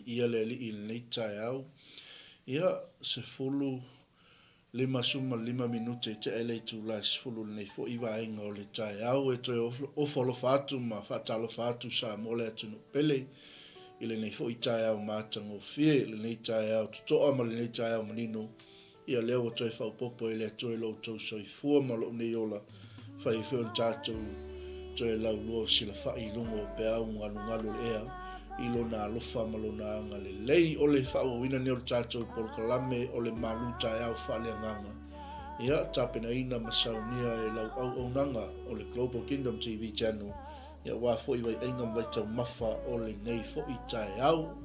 Viia le Alii i lenei taeao. Ia, 15 minute tea ai le itula e 10 i lenei foi vaega o le taeao. E toe ofo alofa atu ma faatalofa atu Samoa le atunuu pele i lenei foi taeao matagofie, lenei taeao totoa ma lenei taeao manino. Ia lea ua toe faaopoopo e le Atua i lo outou soifua ma lou nei ola, fai ai foi ona tatou toe laulua silafai i luga o peau galugalu o le ea i Lona alofa ma Lona agalelei. O le faaauauina lenei o le tatou polokalame o le malu taeao faaleagaga, ia tapenaina ma saunia e lau auaunaga o le Global Kingdom TV Channel, Ia aua foi vaiaiga ma vaitaumafa o lenei foi taeao.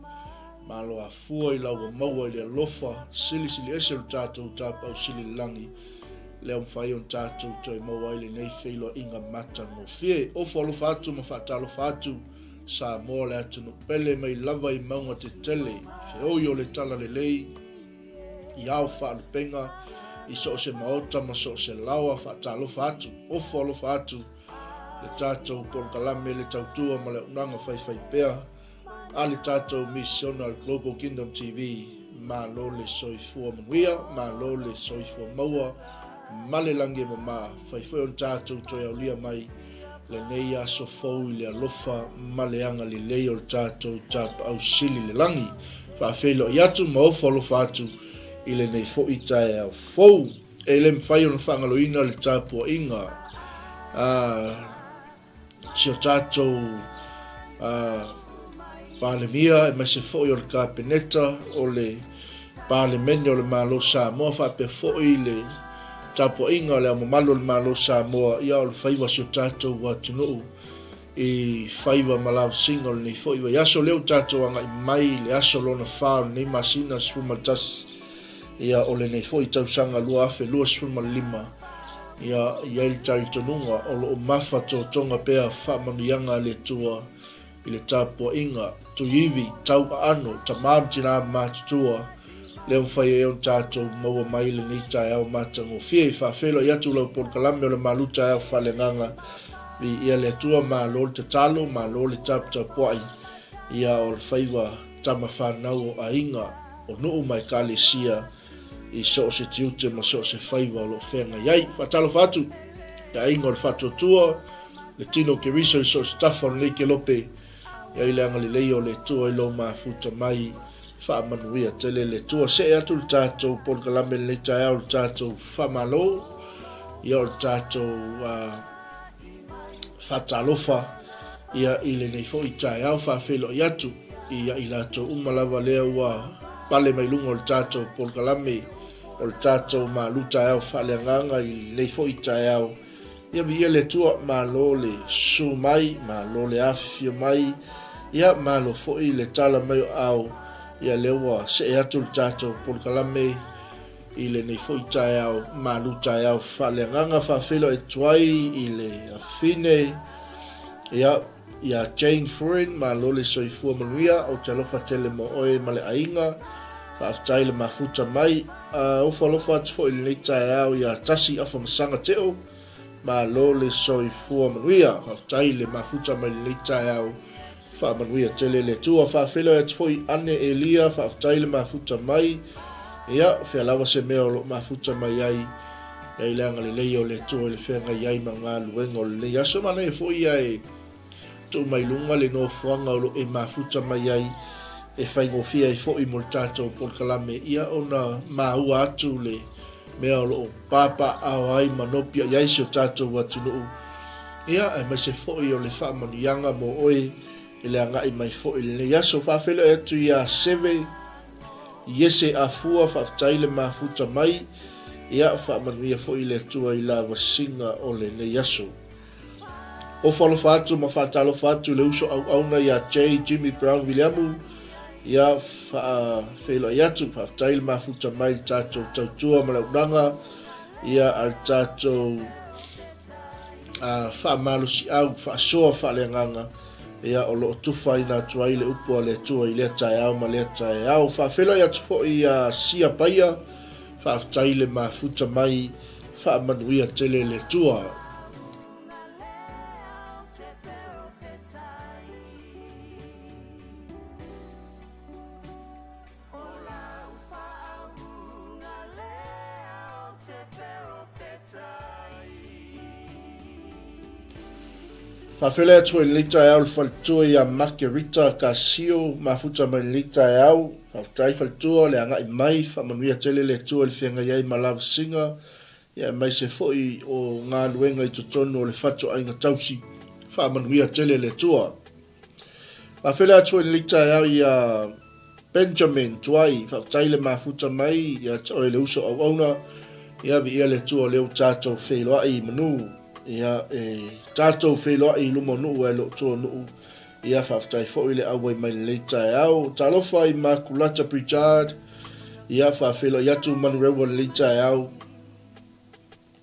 Malo afua i la ua maua i le alofa silisili ese o le tatou Tapaau Sili i le Lagi, lea ua mafai ona tatou toe maua ai lenei feiloaiga matagofie. Ofo alofa atu ma faatalofa atu Samoa le atunuu pele mai lava i mauga tetele, feoi o le talalelei i ao faalupega i so o se maota ma so o se laoa, faatalofa atu, ofo alofa atu le tatou polokalame le tautua ma le auaunaga faifaipea a le tatou misiona le Global Kingdom TV. Malo le soifua manuia, malo le soifua maua ma le lagi e mama. Fai foi ona tatou toe aulia mai lenei aso fou i le alofa ma le agalelei o le tatou Tapaau Sili i le lagi. Faafeiloai atu ma ofo alofa atu i lenei foi taeao fou. E le mafai ona faagaloina le tapuaiga a si o tatou Palemia aemaise foi o le Kapeneta o le Palemene o le Malo Samoa faapea foi le tapuaiga a le Ao Mamalu o le Malo Samoa, ia o le faiva o si o tatou atunuu i faiva ma lavasiga o lenei foi vaiaso. Lea ua tatou agai mai i le aso lona fa o lenei masina 11, ia o lenei foi tausaga 2025, ia i ai le talitonuga o lo o mafatotoga pea faamanuiaga a le Atua i le tapuaiga tuiivi, tau aano, tama ma tina matutua, lea ua mafai ai ona tatou maua mai lenei taeao matagofie. E faafeiloai atu lau polokalame o le Malu Taeao Faaleagaga, viia le Atua, malo le tatalo, malo le taputapuai, ia o le faiva tama fanau o aiga, o nuu ma ekalesia i so o se tiute ma so o se faiva o lo o feagai ai. Faatalofa atu le aiga o le Faatuatua, le tino o Keriso i so o se tafa o lenei kelope, ia i le agalelei o le Atua i lou mafuta mai, faamanuia tele le Atua. See atu le tatou polokalame i lenei taeao, le tatou faamalo, ia o le tatou uh, faatalofa ia i lenei foi taeao faafeiloai atu ia i latou uma lava lea ua pale mai luga o le tatou polokalame o le tatou malu taeao faaleagaga i lenei foi taeao. Ia viia le Atua, malo le susu mai, malo le afifio mai, ia malo foi le tala mai o aao, ia lea ua see atu le tatou polokalame i lenei foi taeao malu taeao faaleagaga. Faafeiloai atu ai i le afine, ia, ia Jane Furin, malo le soifua manuia, ou te alofa tele mo oe ma le aiga, faafetai le mafuta mai. A ofo alofa atu foi i lenei taeao ia Tasi Afamasaga Teo, malo le soifua manuia, faafetai le mafuta mai lenei taeao. Faamanuia tele le Atua. Faafeiloai atu foi Ane Elia, faafetai le mafuta mai. Ia, fea lava se mea o lo o mafuta mai ai, ia i le agalelei o le Atua i le feagai ai ma galuega o lenei aso. Manaia foi ia e tuu mai luga le nofoaga o lo o e mafuta mai ai, e faigofie ai foi mo le tatou polokalame, ia ona maua atu le mea o lo o papaaao ai ma nopiai ai si o tatou atunuu, ia, aemaise foi o le faamanuiaga mo oe i le agai mai foi i lenei aso. Faafeiloai atu ia Seve, Iese Afua, faafetai le mafuta mai, ia, faamanuia foi le Atua i lavasiga o lenei aso. Ofo alofa atu ma faatalofa atu i le uso auauna ia J. Jimmy Brown Viliamu, ia faafeiloai atu, faafetai le mafuta mai le tatou tautua ma le auaunaga, ia a le tatou faamalosiau faasoa faaleagaga, ia o lo o tufaina atu ai le upu a le Atua i lea taeao ma lea taeao. Faafeiloai atu foi ia Sia Paia, faafetai le mafuta mai, faamanuia tele le Atua. Faafeiloai atu foi i lenei taeao le faletua ia Makerita Kasio mafuta mai lenei taeao. Faafetai faletua le agai mai, faamanuia tele le Atua i le feagai ai ma lavasiga ia aemaise foi o galuega i totonu o le fatuaiga tausi. Faamanuia tele le Atua. Faafeiloai atu foi i lenei taeao ia Benjamin Tuai, faafetai le mafuta mai ia te oe le uso auauna, ia viia le Atua o lea ua tatou feiloai i manu, ia e tatou feiloai i luma o nuu ae le o tua o nuu, ia faafetai foi le auai mai lenei taeao. Talofa i Makulata Pritchard, ia faafeiloai atu Manurewa lenei taeao.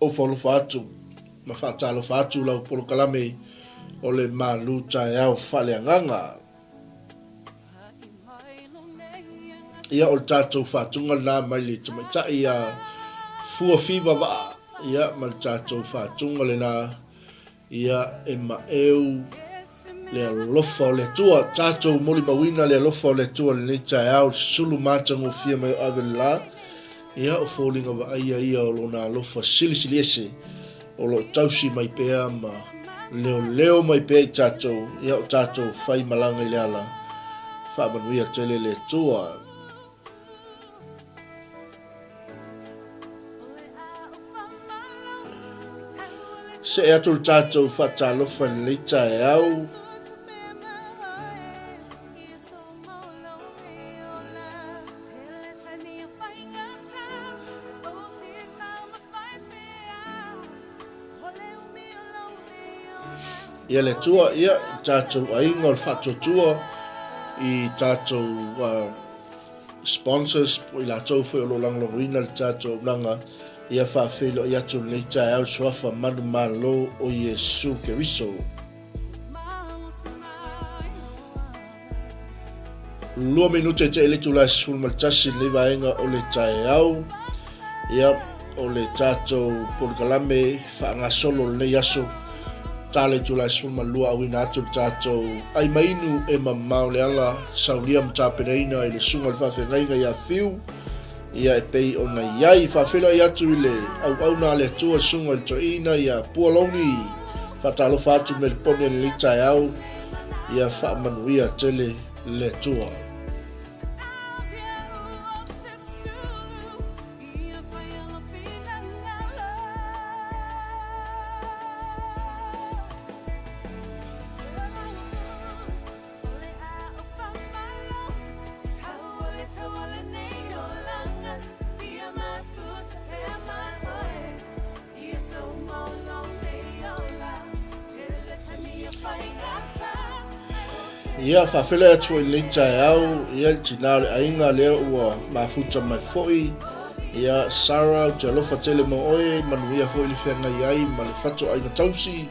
Ofaolofa atu ma faatalofa atu lau polokalame o le malu taeao faaleagaga. Ia o le tatou faatuga lena mai le tamaitai ia Fua Fiva Vaa, ia ma le tatou faatuga lena Ia e maeu le alofa o le Atua. Tatou molimauina le alofa o le Atua i lenei taeao, le susulu matagofie mai o ave le la. Ia o foliga vaaia ia o lona alofa silisili ese o lo o tausi mai pea ma leoleo mai pea i tatou, ia o tatou fai malaga i le ala. Faamanuia tele le Atua. See atu le tatou faatalofa i lenei taeao. Ia le Atua, ia, i tatou aiga o le faatuatua, i tatou uh, sponsors, po i latou foi o lo o lagolagoina le tatou auaunaga, ia faafeiloai atu lenei taeao i suafa manumalo o Iesu Keriso. 2 minute te le itula e 11 i lenei vaega o le taeao. Ia, o le tatou polokalame faagasolo o lenei aso, ta le itula e 12 auina atu le tatou ai mainu e mamao le ala saulia ma tapenaina i le susuga i le faafeagaiga ia Fiu ia e pei ona i ai. Faafeiloai atu i le auauna a le Atua susuga i le toeaina ia Pualogi. Faatalofa atu Melepone i lenei taeao. Ia faamanuia tele le Atua. Ia, faafeiloai atu foi i lenei taeao, ia le tinā o le aiga lea ua mafuta mai foi. Ia, Sarah, ou te alofa tele mo oe, manuia foi le feagai ai ma le fatuaiga tausi.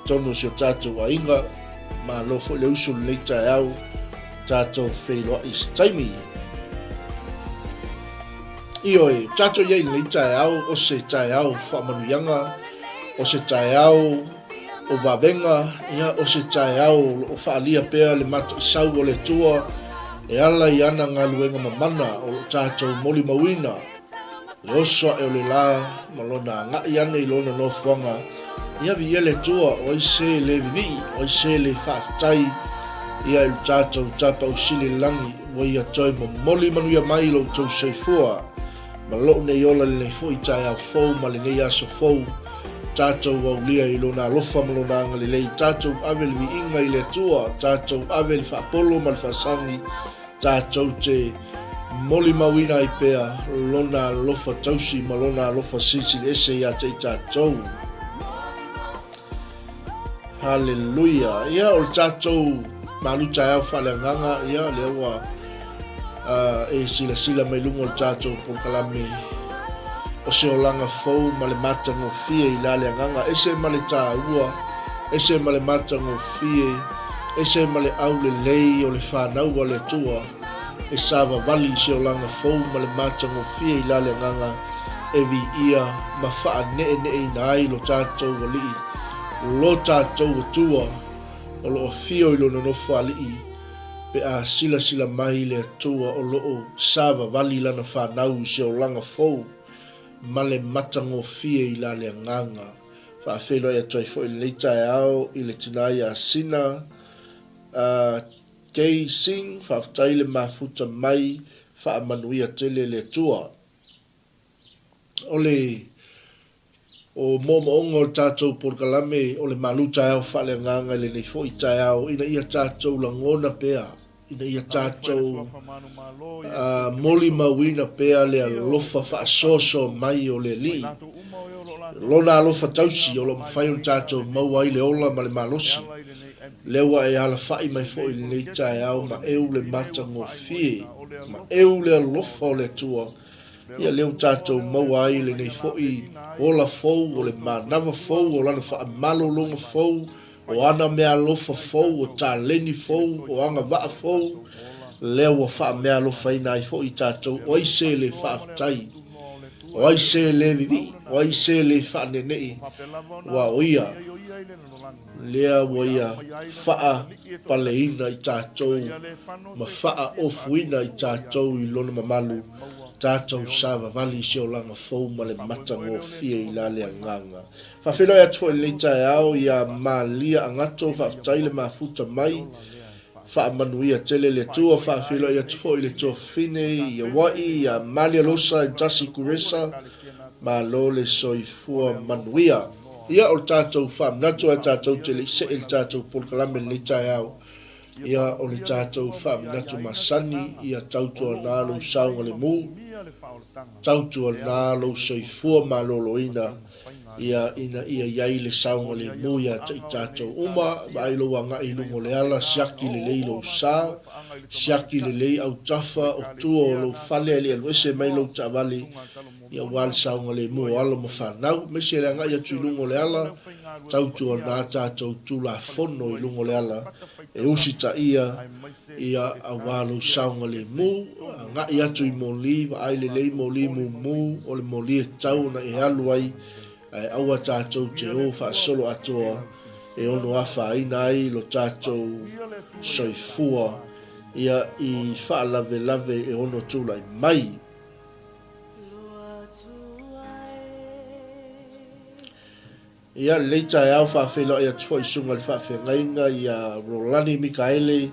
Totonu o si o tatou aiga. Malo foi le usu lenei taeao, tatou feiloai i se taimi. Ioe, tatou i ai lenei taeao, o se taeao faamanuiaga, o se taeao o vavega, ia, o se taeao o lo o faaalia pea le mataisau o le Atua e ala i ana galuega mamana o lo o tatou molimauina. Le oso ae o le la ma lona agai ane i lona nofoaga, ia viia le Atua, o ai se le vivii, o ai se le faafetai ia i lo tatou Tapausili i le lagi, ua ia toe momoli manuia mai lo outou soifua ma lou nei ola i lenei foi taeao fou ma lenei aso fou, tatou aulia i lona alofa ma lona agalelei, tatou ave le viiga i le Atua, tatou ave le faapolo ma le faasagi, Tatou te molimauina ai pea Lona alofa tausi ma Lona alofa silisili ese ia te i tatou. Haleluia. Ia, o le tatou malu taeao faaleagaga, ia, lea ua uh, e silasila mai luga o le tatou polokalame o se olaga fou ma le matagofie i la le agaga, ese ma le tāua, ese ma le matagofie, Ese ma le aulelei o le fanau a le Atua, e savavali i se olaga fou ma le matagofie i la le agaga e viia ma faaneeneeina ai lo tatou Alii, lo tatou Atua, o lo o afio i Lona Nofoalii, pe a silasila mai le Atua o lo o savavali Lana fanau i se olaga fou ma le matagofie i la le agaga. Faafeiloai atu ai foi i lenei taeao i le tina ia Sina Kay Sing, faafetai le mafuta mai, faamanuia tele le Atua. O le o moomooga o le tatou polokalame o le malu taeao faaleagaga i lenei foi taeao ina ia tatou lagona pea, ina ia tatou molimauina pea le alofa faasoasoa mai o le Alii, Lona alofa tausi o lo o mafai ona tatou maua ai le ola ma le malosi. Lea ua e alafai mai foi i lenei taeao maeu le matagofie, maeu le alofa o le Atua, ia lea ua tatou maua ai lenei foi ola fou, o le manava fou, o Lana faamalologa fou, o Ana meaalofa fou, o taleni fou, o agavaa fou, lea ua faameaalofaina ai foi tatou. O ai se le faafetai? O ai se le vivii? O ai se le faanenei? Aua o Ia lea ua Ia faapaleina i tatou ma faaofuina i tatou i Lona mamalu, tatou savavali i se olaga fou ma le matagofie i la le agaga. Faafeiloai atu foi i lenei taeao ia Malia Agato, faafetai le mafuta mai, faamanuia tele le Atua. Faafeiloai atu foi i le tuafafine i Hawaii ia Malia Losa and Tasi Kuresa, malo le soifua manuia. Ia o le tatou faamanatu ae tatou te le i see i le tatou polokalame i lenei taeao, ia o le tatou faamanatu masani ia tautuana lou saogalemu, tautuana lou soifua maloloina, ia ina ia i ai le saogalemu ia te i tatou uma, vaai lou agai i luga o le ala, siaki lelei lou sa, siaki lelei autafa o tua o lou fale ae le i alu ese mai lou taavale, ia aua le saogalemu o alo ma fanau, aemaise le agai atu i luga o le ala, tautuana tatou Tulafono i luga o le ala e usitaia ia aua lou saogalemu, agai atu i moli, vaai lelei moli mumu, o le moli e tatau ona e alu ai, ae aua tatou te o faasolo atoa e ono afaina ai lo tatou soifua ia i faalavelave e ono tulai mai. Ia, lenei taeao faafeiloai atu foi i Susuga i le Faafeagaiga ia Rolani Mikaele,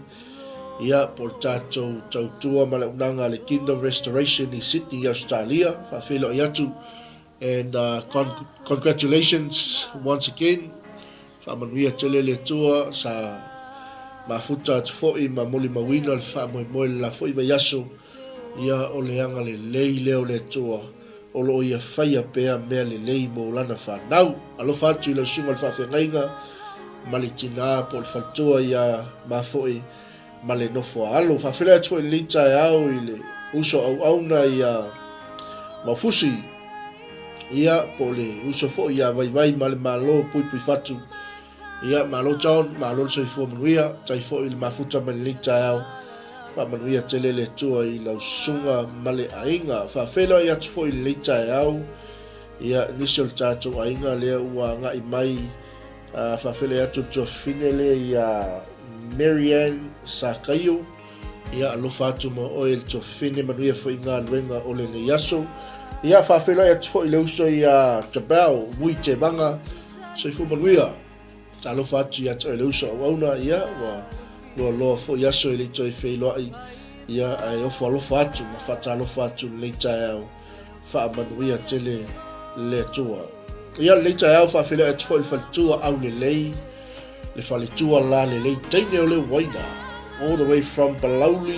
ia, po o le tatou tautua ma le auaunaga a le Kingdom Restoration i Sydney i Ausetalia. Faafeiloai atu and congratulations once again. Faamanuia tele le Atua sa mafuta atu foi ma molimauina le faamoemoe i le la foi vaiaso. Ia, o le agalelei lea o le Atua. O lo o ia faia pea mea lelei mo lana fanau. Alofa atu i lau susuga i le faafeagaiga ma le tina po o le faletua ia mafoe ma le nofo a alo. Faafeiloai atu foi i lenei taeao i le uso auauna ia Maufusi, ia po o le uso foi ia Vaivai ma le Malo Puipuifatu. Ia, malo John, malo le soifua manuia, tai foi i le mafuta mai lenei taeao. Faamanuia tele le Atua i lau susuga ma le aiga. Faafeiloai atu foi i lenei taeao, ia, nisi o le tatou aiga lea ua agai mai, uh, faafeiloai atu le tuafafine lea ia Mary Ann Sakaio, Ia, alofa atu mo oe le tuafafine, manuia foi i galuega o lenei aso. Ia, faafeiloai atu foi i le uso ia Jabel Vui Tevaga, soifua manuia. Talofa atu ia te oe le uso auauna, ia, ua loaloa foi aso e le i toe feiloai, ia, ae ofo alofa atu ma faatalofa atu i lenei taeao. Faamanuia tele le Atua. Ia, lenei taeao faafeiloai atu foi i le faletua aulelei, le faletua la lelei teine o le uaina, all the way from Palauli,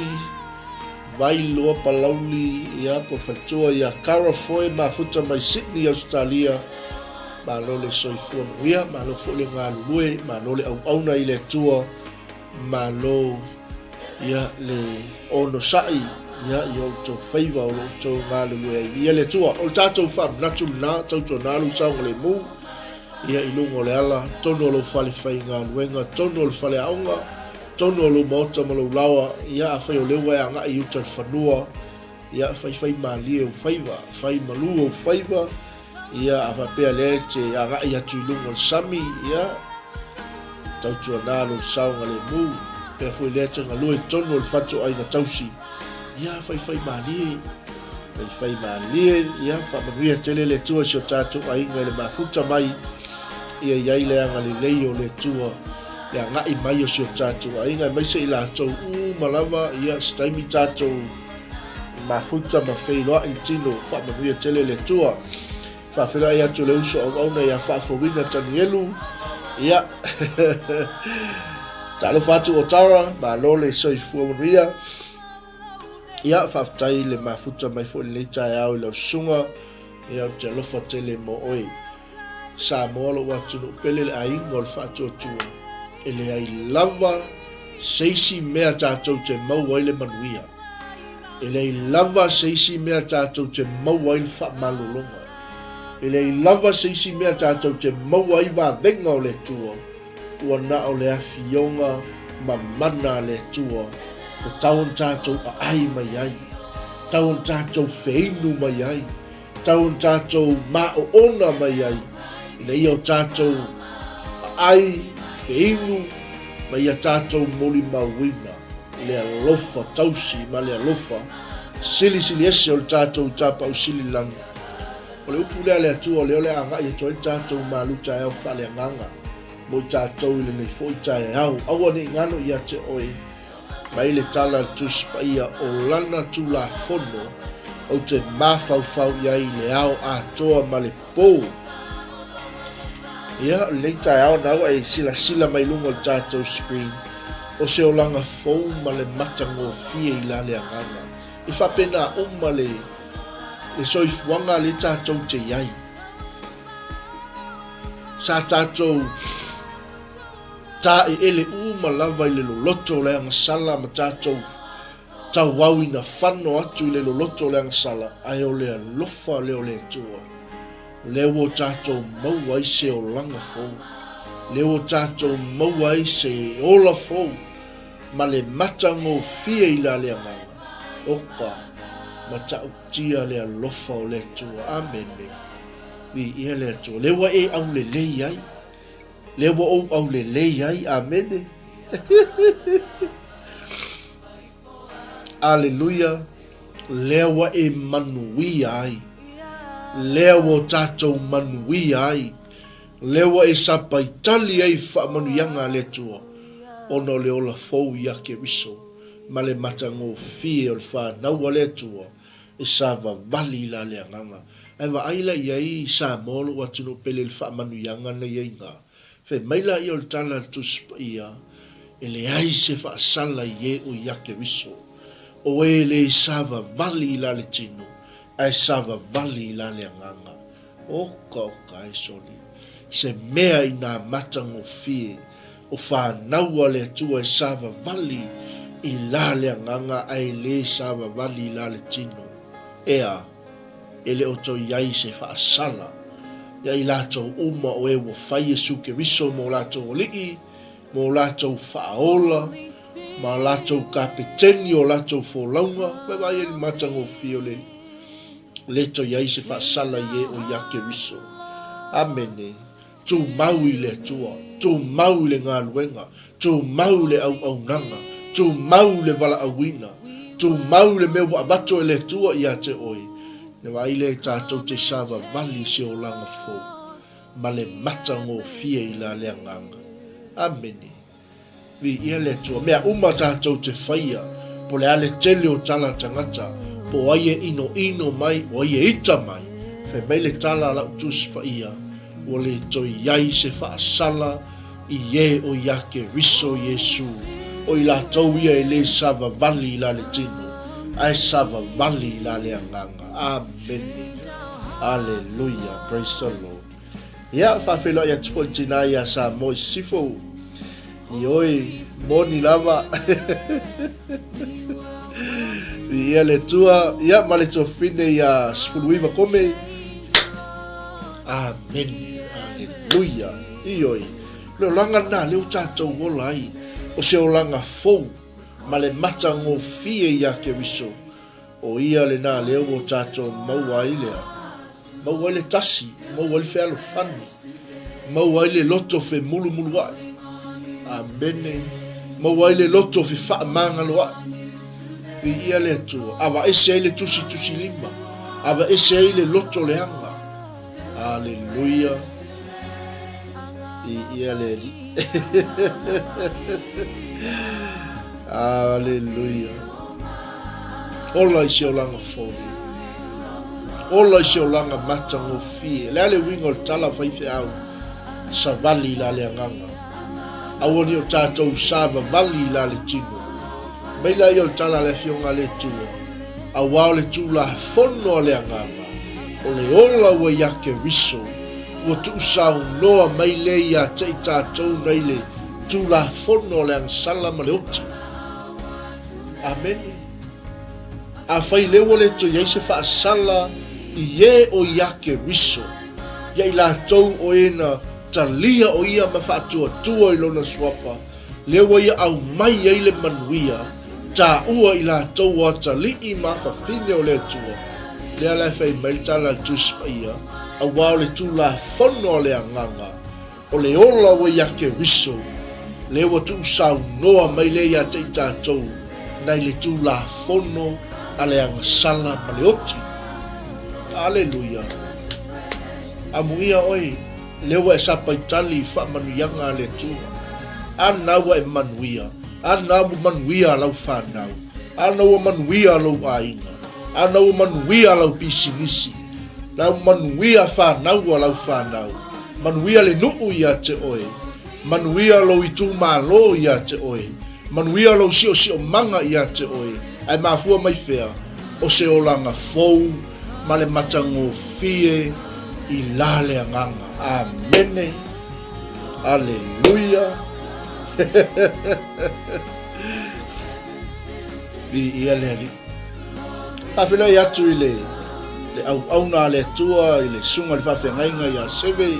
Vailoa Palauli, ia, po o le faletua ia Cara Foe mafuta mai Sydney, Australia. Malo le soifua manuia, malo foi le galulue, malo le auauna i le Atua. Malo ia le onosai ia i outou faiva o lo outou galulue ai. Viia le Atua. O le tatou faamanatu lena, tautuana lou saogalemu ia i luga o le ala, tonu o lou fale faigaluega, tonu o le faleaoga, tonu o lou maota ma lou laoa, ia afai o lea ua e agai i uta i le fanua, ia faifai malie ou faiva, fai malu ou faiva, Ia, a faapea lea e te agai atu i luga o le sami, ia, tautuana lou saogalemu. Pea foi lea e te galue i totonu o le fatuaiga tausi, ia, faifai malie, faifai malie, ia, faamanuia tele le Atua i si o tatou aiga i le mafuta mai. Ia i ai le agalelei o le Atua, le agai mai o si o tatou aiga, aemaise i latou uma lava, ia, se taimi tatou mafuta ma feiloai le tino, faamanuia tele le Atua. Faafeiloai atu le uso auauna ia Faafouina Tanielu, ia, talofa atu o Tara, malo le soifua manuia. Ia, faafetai le mafuta mai foi lenei taeao i lau susuga, ia, ou te alofa tele mo oe. Samoa lou atunuu pele le aiga o le faatuatua e leai lava se isi mea tatou te maua ai le manuia. E leai lava se isi mea tatou te maua ai le faamalologa. E leai lava se isi mea tatou te maua ai vavega o le Atua, ua na o le afioga ma mana a le Atua tatau ona tatou aai mai ai, tatau ona tatou feinu mai ai, Tau ona tatou maoona mai ai, ina ia o tatou aai, feinu, ma ia tatou molimauina le alofa tausi ma le alofa silisili ese o le tatou Tapaau Sili i le Lagi. O le upu lea a le Atua, o lea o le a agai atu ai le tatou malu taeao faaleagaga mo i tatou i lenei foi taeao. Aua ne i galo ia te oe Mai le tala a le Tusi Paia o lana Tulafono ou te mafaufau i ai i le ao atoa ma le pō. Ia, o lenei taeao na ua e silasila mai luga o le tatou screen, o se olaga fou ma le matagofie i la le agaga. E faapena uma le, le soifuaga le tatou te i ai. Sa tatou Taeele uma lava i le loloto o le agasala ma tatou tauau ina fano atu i le loloto o le agasala, ae o le alofa lea o le Atua, lea ua tatou maua ai se olaga fou, lea ua tatou maua ai se ola fou ma le matagofie i la le agaga. Oka, matautia le alofa o le Atua. Amene. Viia le Atua. Lea ua e aulelei ai. Lea ua ou aulelei ai. Amene. Aleluia. Lea ua e manuia ai. Lea ua o tatou manuia ai. Lea ua e sapaitali ai i faamanuiaga a le Atua, ona o le ola fou ia Keriso ma le matagofie o le fanau a le Atua e savavali la le agaga. Ae vaai la i ai i Samoa lou atunuu pele i le faamanuiaga na i ai ina. Fai mai laia o le tala a le Tusi Paia, E leai se faasala i e o ia Keriso. O e le savavali i la le tino, ae savavali i la le agaga. Oka oka e soli, se mea i nā matagofie o fanau a le Atua e savavali i la le agaga ae le savavali i la le tino. Ea, e le o toe i ai se faasala ia i latou uma o e ua fai Iesu Keriso mo latou alii, mo latou faaola, ma latou kapeteni o latou folauga, vaevae ai le matagofie o le le toe i ai se faasala i e o ia Keriso. Amene. Tumau i le Atua, tumau i le galuega, tumau i le auaunaga, tumau i le valaauina, tumau i le mea ua avatu e le Atua ia te oe, na vaai lea tatou te savavali i se olaga fou ma le matagofie i la le agaga. Amene. Viia le Atua. Mea uma tatou te faia, po le a le tele o tala a tagata, po o ai e inoino mai, o ai e ita mai, fai mai le tala a lau Tusi Paia, ua le toe i ai se faasala i e o ia Keriso Iesu, o i latou ia e le savavali i la le tino, ae savavali i la le agaga. Amene. Aleluia. Praise the Lord. Ia, faafeiloai atu foi le tina ia Samoa i Sisifo. Ioe, moni lava. Ia le Atua, ia ma le tuafafine ia 19 kome. Amene, aleluia. Ioe, le olaga lena lea ua tatou ola ai, o se olaga fou ma le matagofie ia Keriso. O ia lena lea ua tatou maua ai lea, maua ai le tasi, maua ai le fealofani, maua ai le loto femulumuluai. Amene. Maua ai le loto fefaamagaloai. Viia le Atua. Avaese ai le tusitusilima. Avaese ai le loto leaga. Aleluia. Viia le Alii. Aleluia. Ola i se olaga fou. Ola i se olaga matagofie. Le a le uiga o le tala faifeau, savali i la le agaga. Aua ne i o tatou savavali i la le tino. Mai la ia o le tala a le Afioga a le Atua, auā o le Tulafono a le Agaga, o le ola ua ia Keriso, ua tuusaunoa mai lea ia te i tatou nai le Tulafono a le agasala ma le oti. Amene. Afai lea ua le toe i ai se faasala i e o ia Keriso, ia i latou o e na talia o ia ma faatuatua i lona suafa, lea ua ia aumai ai le manuia, taua i latou o atalii ma afafine o le Atua, lea la e fai mai le tala a le Tusi Paia, aua o le Tulafono a le Agaga, o le ola ua ia Keriso, lea ua tuusaunoa mai lea ia te i tatou nai le Tulafono a le agasala ma le oti. Aleluia! Amuia oe! Lea ua e sapaitali i faamanuiaga a le Atua. A na ua e manuia, a na ua manuia lau fanau, a na ua manuia lou aiga, a na ua manuia lau pisinisi, la ua manuia fanau a lau fanau, manuia le nuu ia te oe, manuia lou itumalo ia te oe, manuia lou siosiomaga ia te oe, ae mafua mai fea? O se olaga fou ma le matagofie i la le agaga. Amene. Aleluia. Viia le Alii. Faafeiloai atu i le le auauna a le Atua i le susuga i le faafeagaiga ia Seve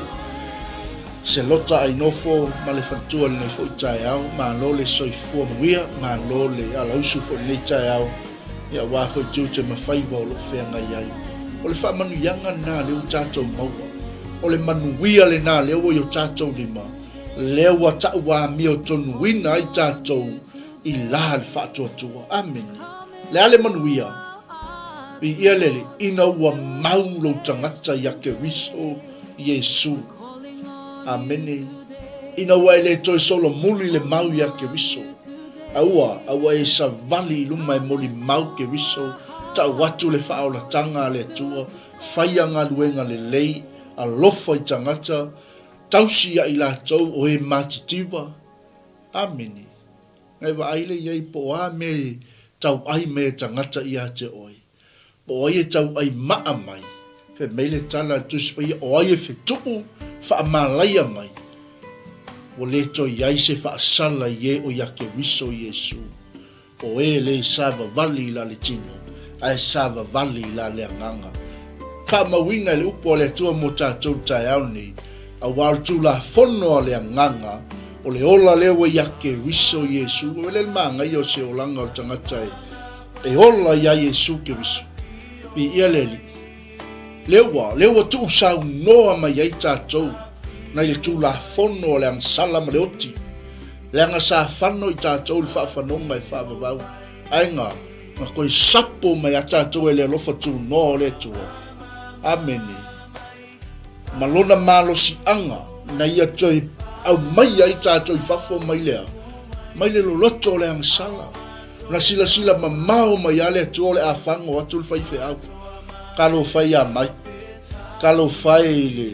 Selota Ainofo ma le faletua i lenei foi taeao. Malo le soifua manuia, malo le alausu foi i lenei taeao. Ia aua foi tiute ma faiva o lo o feagai ai. O le faamanuiaga lena lea ua tatou maua. O le manuia lena lea ua i o tatou lima, lea ua tauamiotonuina ai tatou i la le faatuatua. Amene. Le a le manuia? Viia le Alii, ina ua mau lou tagata ia Keriso Iesu. Amene. Ina ua e le toe solomuli le mau ia Keriso. Aua, a ua e savali i luma e molimau Keriso, tau atu le faaolataga a le Atua, faia galuega lelei, alofa i tagata, tausi ia i latou o e matitiva. Amene. Na e vaai le iai po o a mea e tauai mai e tagata ia te oe. Po o ai e tauai maa mai, fai mai le tala a le Tusi Paia, o ai e fetuu faamalaia mai, ua le toe i ai se faasala i e o ia Keriso Iesu, o e le savavali i la le tino, ae savavali i la le agaga. Faamauina e le upu a le Atua mo tatou i le taeao lenei, aua o le Tulafono a le Agaga, o le ola lea ua ia Keriso Iesu, ua le manaia o se olaga o le tagata e E ola iā Iesu Keriso. Viia le Alii. Lea ua, lea ua tuusaunoa mai ai tatou nai le Tulafono o le agasala ma le oti, leaga sa fano i tatou le faafanoga e faavavau, ae na, na toe sapo mai a tatou e le alofa tunoa o le Atua. Amene. ma lona malosiaga na ia toe aumai ai tatou i fafo mai le a? Mai le loloto o le agasala. Na silasila mamao mai a le Atua o le a fago atu le faifeau. Talofa e ia mai. Talofa e i le,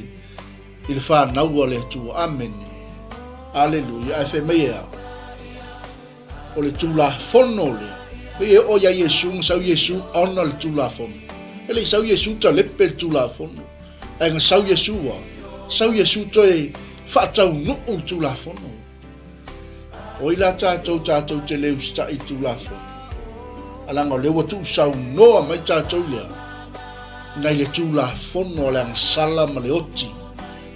i le fanau a le Atua. Amene. Aleluia. Ae fai mai e a? O le Tulafono lea. Pei e oo ia Iesu, na sau Iesu ona le Tulafono. E le i sau Iesu talepe le Tulafono. Ae na sau Iesu a, sau Iesu toe faataunuu le Tulafono. Oi la tatou, tatou te le usitai i le Tulafono. A leaga o lea ua tuusaunoa mai tatou lea, nai le Tulafono a le agasala ma le oti.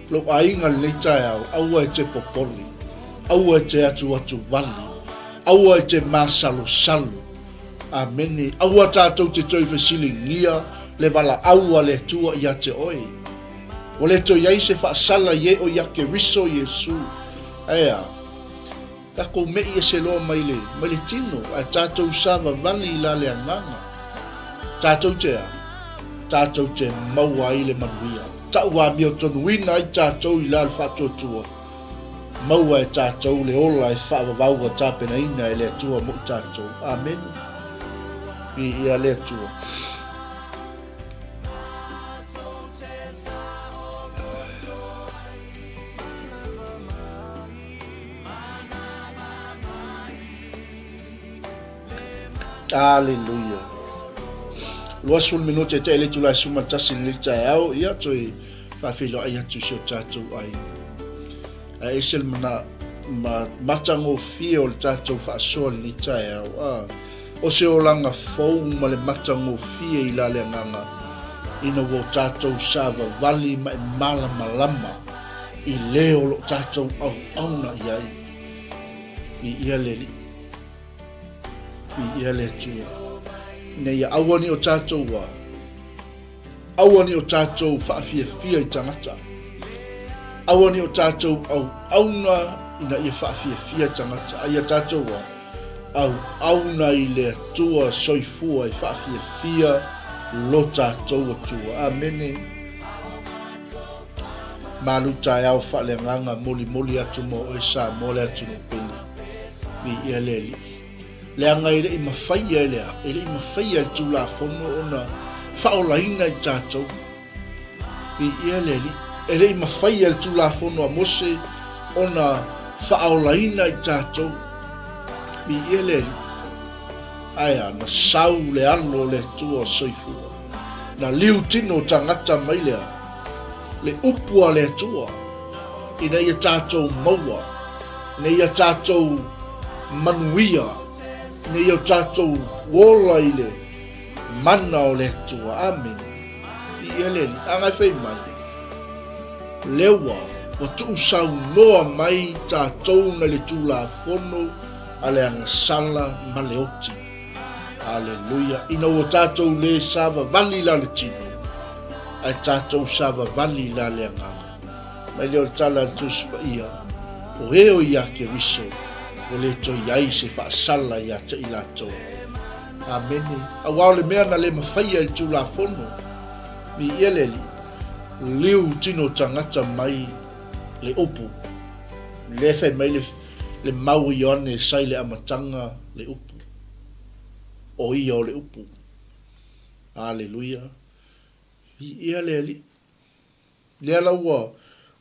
Lou aiga i lenei taeao, aua e te popole, aua e te atuatuvale, aua e te masalosalo. Amene. Aua tatou te toe fesiligia le valaau a le Atua ia te oe. Ua le toe i ai se faasala i e o ia Keriso Iesu. Ae a? Tatou me'i ese loa mai le, mai le tino, ae tatou savavali i la le agaga. Tatou te a? Tatou te maua ai le manuia. Tauamiotonuina ai tatou i la le faatuatua. Maua e tatou le ola e faavavau ua tapenaina e le Atua mo i tatou. Amene. Viia le Atua. Aleluia. 20 minute e te le itula e 11 i lenei taeao, ia toe faafeiloai atu i si o tatou aiga. Ae ese le mana, ma, matagofie o le tatou faasoa i lenei taeao. Ah, o se olaga fou ma le matagofie i la le agaga, ina ua o tatou savavali ma e malamalama i le o lo o tatou auauna i ai. Viia le Alii. Viia le Atua. Ina ia aua ne i o tatou ua, aua ne i o tatou faafiafia i tagata. Aua ne i o tatou auauna ina ia faafiafia tagata. A ia tatou ua auauna i le Atua soifua e faafiafia lo tatou Atua. Amene. Malu taeao faaleagaga molimoli atu mo oe Samoa le atunuu pele. Viia le Alii. Leaga e le i mafaia e le a, e le i mafaia e le Tulafono ona faaolaina i tatou. Viia le Alii. E le i mafaia e le Tulafono a Mose ona faaolaina i tatou. Viia le Alii. Ae a, na sau le Alo o le Atua soifua. Na liu tino tagata mai lea, le upu a le Atua, ina ia tatou maua, ina ia tatou manuia, ina ia tatou ola i le mana o le Atua. Amene. Viia le Alii. A ngai fai mai, lea ua, ua tuusaunoa mai tatou nai le Tulafono a le agasala ma le oti. Aleluia. Ina ua tatou le savavali la le tino, ae tatou savavali la le agaga. Mai lea o le tala a le Tusi Paia, o e o ia Keriso, ua le toe i ai se faasala ia te i latou. Amene. Aua o le mea na le mafaia i le Tulafono, viia le Alii, liu tino tagata mai le upu. Lea fai mai le, le mau o Ioane sa i le amataga le upu. O ia o le upu. Aleluia. Viia le Alii. Lea la ua,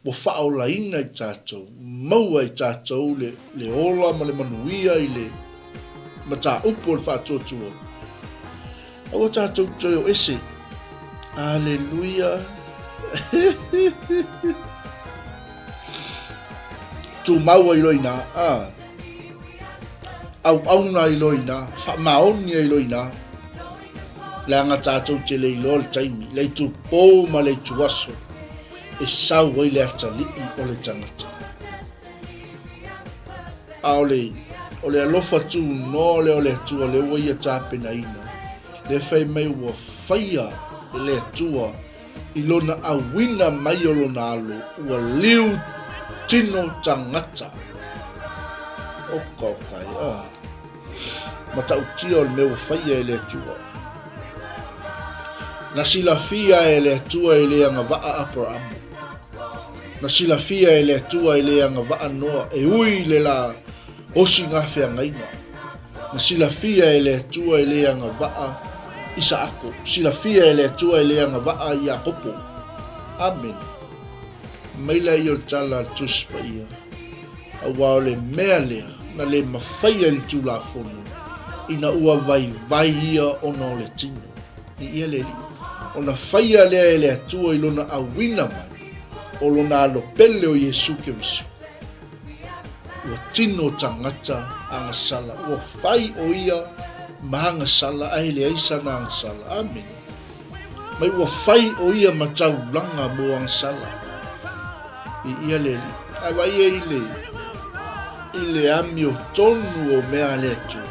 ua faaolaina i tatou, maua e tatou le, le ola ma le manuia i le mataupu o le faatuatua. Aua tatou toe o ese. Aleluia. Tumau ai loa i ina. Ah. Auauna ai loa i ina. Faamaoni ai loa i ina. Leaga tatou te le iloa le taimi, le itupō ma le ituaso e sau ai le atalii o le tagata. A o le, o le alofa tunoa lea o le Atua lea ua ia tapenaina, lea fai mai ua faia e le Atua I lona auina mai o lona alo, ua liu tino tagata. Oka oka e, ah. Matautia o le mea ua faia e le Atua. Na silafia e le Atua e le agavaa Aperamo. Na silafia e le Atua e le agavaa Noa, e ui le la osi ngā feagaiga. Na silafia e le Atua e le agavaa Isaako. Silafia e le Atua e le agavaa Iakopo. Amene. Mai laia o le tala a le Tusi Paia, aua o le mea lea na le mafaia i le Tulafono, ina ua vaivai ia ona o le tino. Viia le Alii. Ona faia lea e le Atua i lona auina mai o lona alo pele o Iesu Keriso. Ua tino tagata agasala, ua fai o ia ma agasala ae leai sana agasala. Amene. Mai ua fai o ia ma taulaga mo agasala. Viia le Alii. Ae vaai ai i le, i le amiotonu o mea a le Atua.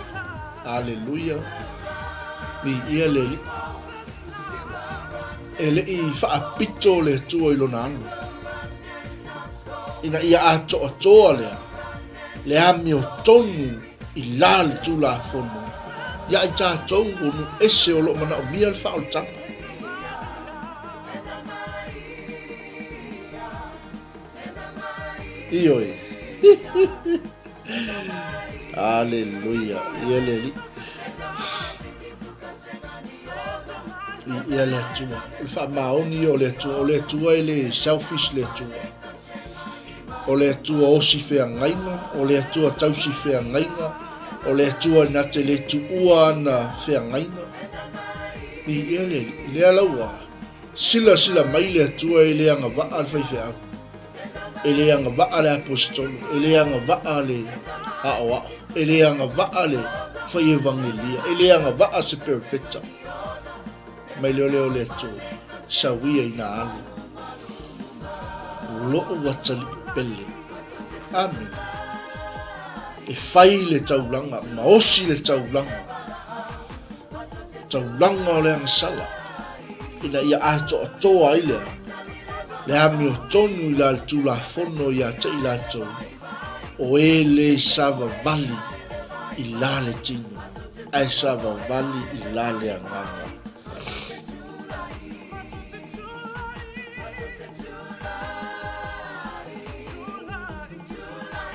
Aleluia. Viia le Alii. E le i faapito le Atua i lona alo. Ina ia atoatoa lea, le amiotonu i la le Tulafono ia i tatou o nuu ese o lo o manaomia le faaolataga. Ioe. Aleluia. Ia le Alii. Ia le Atua. O le faamaoni ia o le Atua. O le Atua e le selfish le Atua. O le Atua osi feagaiga, o le Atua tausi feagaiga, o le Atua na te le tuua ana feagaiga. Viia le Alii. Lea la ua silasila mai le Atua e le agavaa le faifeau, e le agavaa le aposetolo, e le agavaa le aoao, e le agavaa le fai evagelia, e le agavaa se perofeta. Mai lea o lea o le Atua, sau ia ina alu. Lo'u atalii pele. Amene. E fai le taulaga, ma osi le taulaga, taulaga o le agasala, ina ia atoatoa ai le, le amiotonu i la le Tulafono ia te i latou, o e le savavali i la le tino, ae savavali i la le agaga.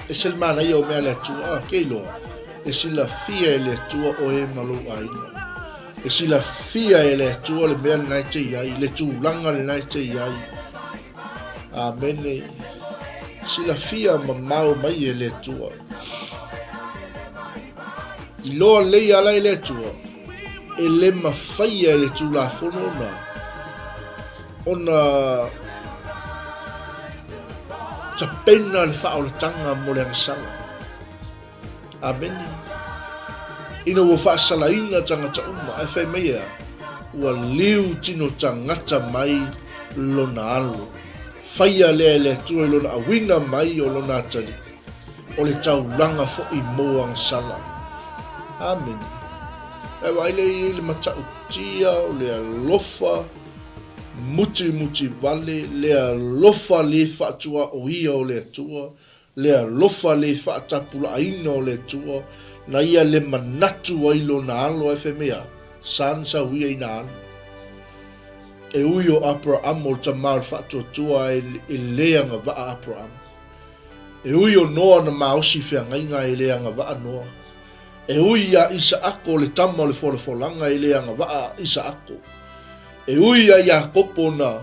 Ese le manaia o mea a le Atua, ah, ke iloa, e silafia e le Atua oe ma lou aiga. E silafia e le Atua le mea lena e te i ai, le tulaga lena e te i ai. Amene. Silafia mamao mai e le Atua. Iloa lelei ala e le Atua, e le mafaia e le Tulafono ona ona tapena le faaolataga mo le agasala. Amene. Ina ua faasalaina tagata uma, ae fai mai e a? Ua liu tino tagata mai lona alo. Faia lea e le Atua i lona auina mai o lona atalii, o le taulaga foi mo agasala. Amene. Ae vaai lea i ai le matautia o le alofa mutimuti vale, le alofa le faatuaoia o le Atua, Le alofa le faatapulaaina o le Atua, na ia le manatu ai lona alo, ae fai mai a, Son sau ia ina alu. E ui o Aperahama o le tama o le faatuatua ae e le agavaa Aperahama. E ui o Noa na maosi i feagaiga ae e le agavaa Noa. E ui ia Isaako o le tama o le folafolaga e le agavaa Isaako. E ui ia Iakopo na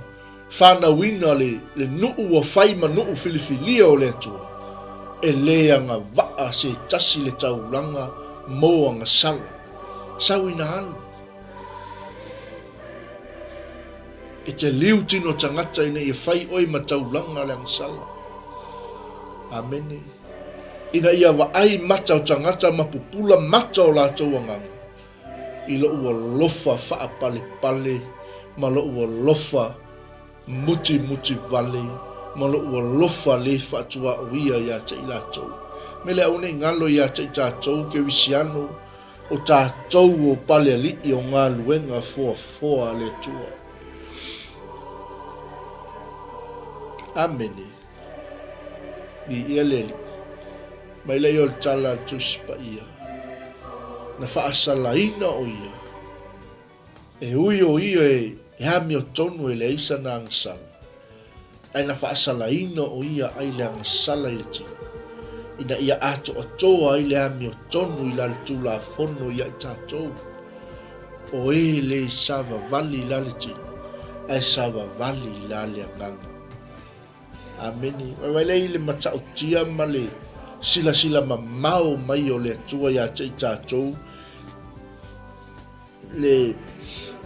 fanauina le, le nuu ua fai ma nuu filifilia o le Atua, e le agavaa se tasi le taulaga mo agasala. Sau ina alu. E te liu tino tagata ina ia fai oe ma taulaga le agasala. Amene. Ina ia vaai mata o tagata ma pupula mata o latou agaga. I loʻu alofa faapalepale ma loʻu alofa mutimuti wale ma loʻu alofa le faatuaoia iā te i latou. Me le aua nei galo iā te i tatou Kerisiano, o tatou o palealiʻi o galuega foafoa a le Atua. Amene. Viia le Alii. Mai lea o le tala a le Tusi Paia, na faasalaina o ia, e ui o ia e amiotonu e leai sana agasala, ae na faasalaina o ia ai le agasala i le tino, ina ia atoatoa ai le amiotonu i la le Tulafono ia i tatou, o e le savavali i la le tino, ae savavali i la le agaga. Amene. Vaivai lea i le matautia ma le silasila mamao mai o le Atua ia te i tatou, le,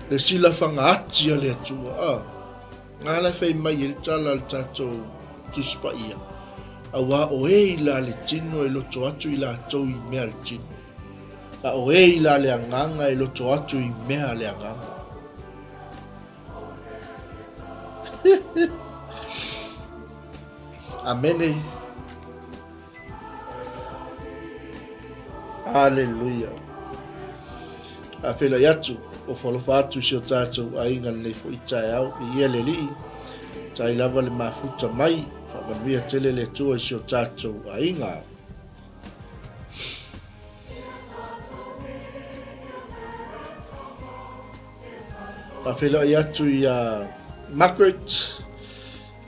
le silafaga ati a le Atua. Ah, ngā la fai mai e le tala le tatou Tusi Paia, auā o e i la le tino e loto atu i latou i mea le tino, a o e i la le agaga e loto atu i mea le agaga. Amene. Aleluia. A feiloai atu, ofo alofa atu i si o tatou aiga lenei foi taeao, i ia le Alii, tai lava le mafuta mai, faamanuia tele le Atua i si o tatou aiga. Faafeiloai atu iā Margaret.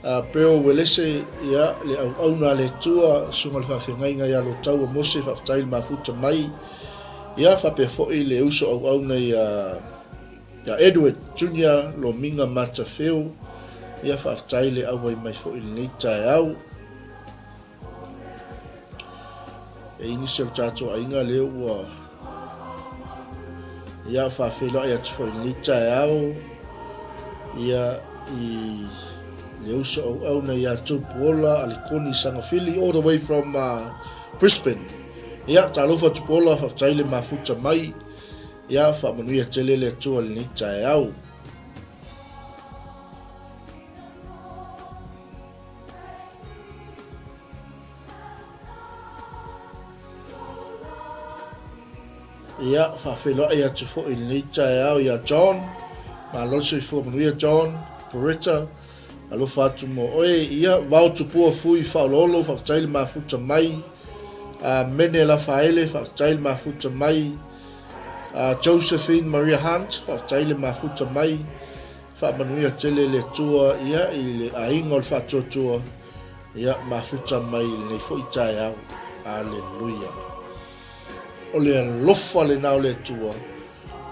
Bill Uelese, ia, le auauna a le Atua, Susuga i le Faafeagaiga ia Lotaua Mose, faafetai le mafuta mai. Ia, faapea foi le uso auauna ia ia Edward Junior Lomiga Matafeo, ia faafetai le auai mai foi i lenei taeao. E i nisi o le tatou aiga lea ua ia faafeiloai atu foi i lenei taeao ia i le uso auauna ia Tupuola Alikoni Sagafili all the way from uh, Brisbane. Ia, talofa Tupuola, faafetai le mafuta mai. Ia, faamanuia tele le Atua i lenei taeao. Ia, faafeiloai atu foi i lenei taeao ia John. Malo le soifua manuia John, Poretta, alofa atu mo oe. Ia, vao tupua fui faaoloolo, faafetai le mafuta mai. Uh, Mene Lafaele, faafetai le mafuta mai. Uh, Josephine Maria Hunt, faafetai le mafuta mai. Faamanuia tele le Atua ia i le aiga o le faatuatua ia mafuta mai i lenei foi taeao. Aleluia. O le alofa lena o le Atua,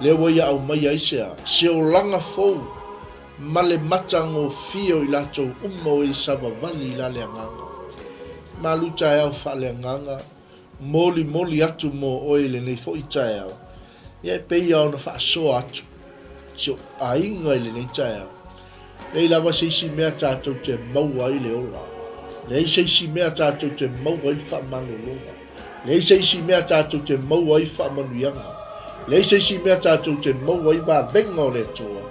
lea ua ia aumaia ai se a? Se olaga fou ma le matagofie o i latou uma o e savavali i la le agaga. Malu taeao faaleagaga, molimoli atu mo oe i lenei foi taeao. Ia e pei lava ona faasoa atu si ou aiga i lenei taeao. Leai lava se isi mea tatou te maua ai le ola. Leai se isi mea tatou te maua ai le faamalologa. Leai se isi mea tatou te maua ai faamanuiaga. Leai se isi mea tatou te maua ai vavega o le Atua.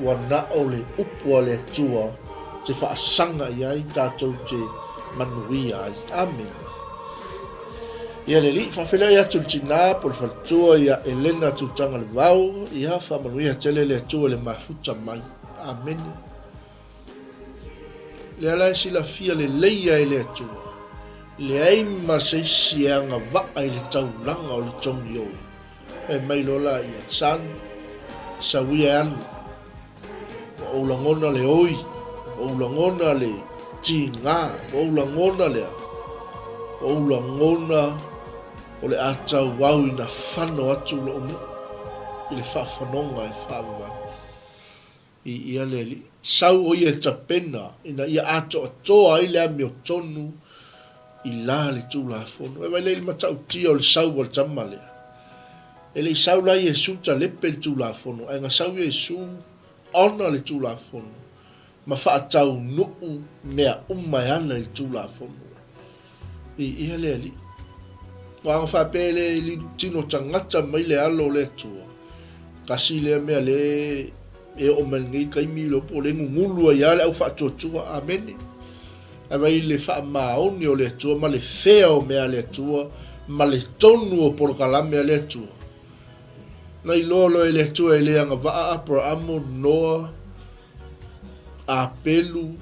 Ua na o le upu a le Atua te faasaga i ai tatou te manuia ai. Amene. Ia le Alii, faafeiloai atu i le tina po o le faletua ia Elena Tutagalevao, ia faamanuia tele le Atua i le mafuta mai. Amene. Lea la e silafia lelei ai e le Atua, leai ma se isi e agavaa i le taulaga o le togiola. Fai mai loa laia, Son, sau ia e alu. Ua ou lagona le oi, ua ou lagona le tiga, ua ou lagona le a? Ua ou lagona o le a tauau ina fano atu lou nuu i le faafanoga e faavavau. I ia le Alii. Sau o ia e tapena ina ia atoatoa ai le amiotonu i la le Tulafono. E vaai lea i le matautia o le sau a le tama lea. E le i sau la Iesu talepe le Tulafono, ae na sau Iesu ona le Tulafono ma faataunuu mea uma e ala i le Tulafono. Viia le Alii. Ua aga faapea e le tino tagata mai le alo o le Atua. Tasi lea mea le e oo mai lenei taimi le po o le gugulu ai lava le au faatuatua. Amene. Ae vai le faamaoni o le Atua ma le fea o mea a le Atua ma le tonu o polokalame a le Atua. Na iloa loa e le Atua e le agavaa Aperamo, Noa, Apelu,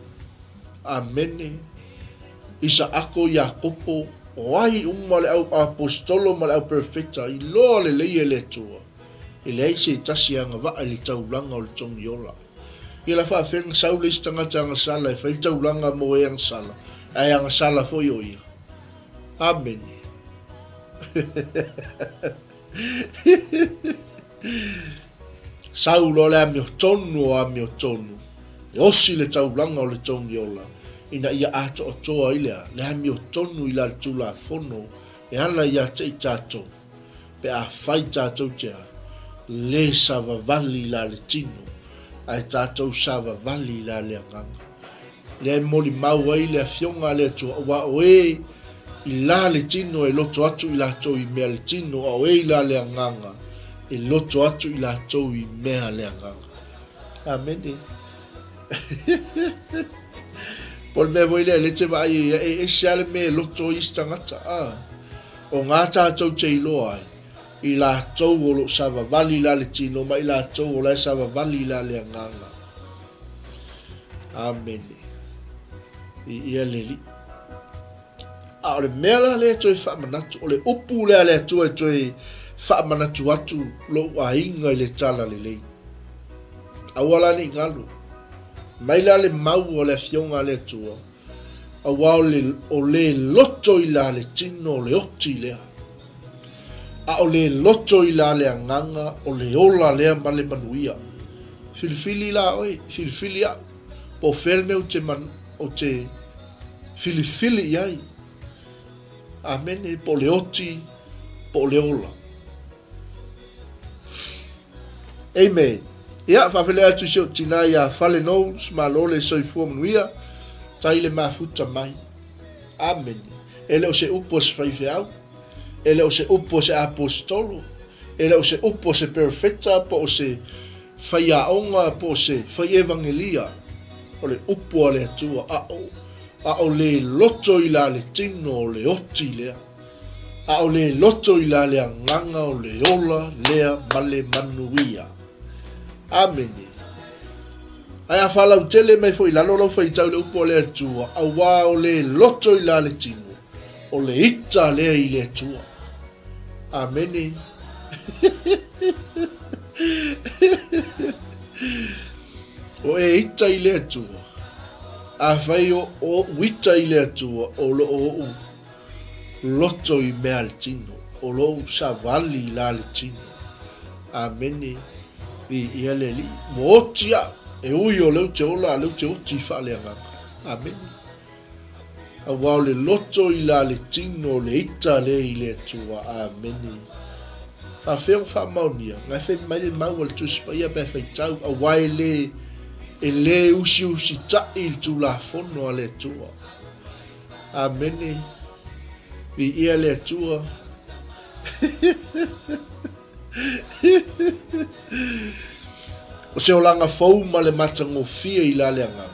Amene, Isaako, Iakopo, o ai uma le au aposetolo ma le au perofeta, iloa lelei e le Atua, e leai se tasi e agavaa i le taulaga o le togiola. Ia la faafefea na sau le isi tagata agasala e fai le taulaga mo e agasala, ae agasala foi o ia. Amene. Sau loa le amiotonu o amiotonu, e osi le taulaga o le togiola, ina ia atoatoa ai le a? Le amiotonu i la le Tulafono e ala ia te i tatou. Pe afai tatou te a, le savavali i la le tino, ae tatou savavali i la le agaga. Lea e molimau ai le Afioga a le Atua, aua o e i la le tino e loto atu i latou i mea le tino, a o e i la le agaga e loto atu i latou i mea le agaga. Amene. Po o le mea foi lea, lea e te vaai ai ia, e ese lava le mea e loto ai isi tagata. Ah. O ngā tātou te iloa ai, i latou o lo o savavali la le tino ma i latou o la e savavali la le agaga. Amene. I ia le Alii. A o le mea la lea e toe faamanatu, o le upu lea a le Atua e toe faamanatu atu lou aiga i le Talalelei. Aua la ne i galo. Mai la le mau o le Afioga a le Atua, aua o le, o le loto i la le tino o le oti lea. A o le loto i la le agaga o le ola lea ma le manuia. Filifili la oe, filifili au, po o fea le mea ou te, ou te filifili i ai. Amene, po o le oti, po o le ola. Amen. Ia, faafeiloai atu i si ou tina ia Fale Knowles, malo le soifua manuia, tai le mafuta mai. Amene. E le o se upu a se faifeau, e le o se upu a se aposetolo, e le o se upu a se perofeta po o se faiaoga po o se faievagelia, o le upu a le Atua, a o, a o le loto i la le tino o le oti lea. A o le loto i la le agaga o le ola lea ma le manuia. Amene. Ae a faalautele mai foi i lalo lau faitau i le upu a le Atua, auā o le loto i la le tino, o le ita lea i le Atua. Amene. O e ita i le Atua, afai o oʻu ita i le Atua, o lo o oʻu loto i mea a le tino, o lou savali la le tino. Amene. Viia le Alii. Ua oti au, e ui o lea ou te ola, a lea ou te oti i faaleagaga. Amene. Aua o le loto i la le tino, o le ita lea i le Atua. Amene. Faafefea ona faamaonia, na e fai mai le mau a le Tusi Paia pe faitau, aua e le, e le usiusitaʻi i le Tulafono a le Atua. Amene. Viia le Atua. O se olaga fou ma le matagofie i la le agaga,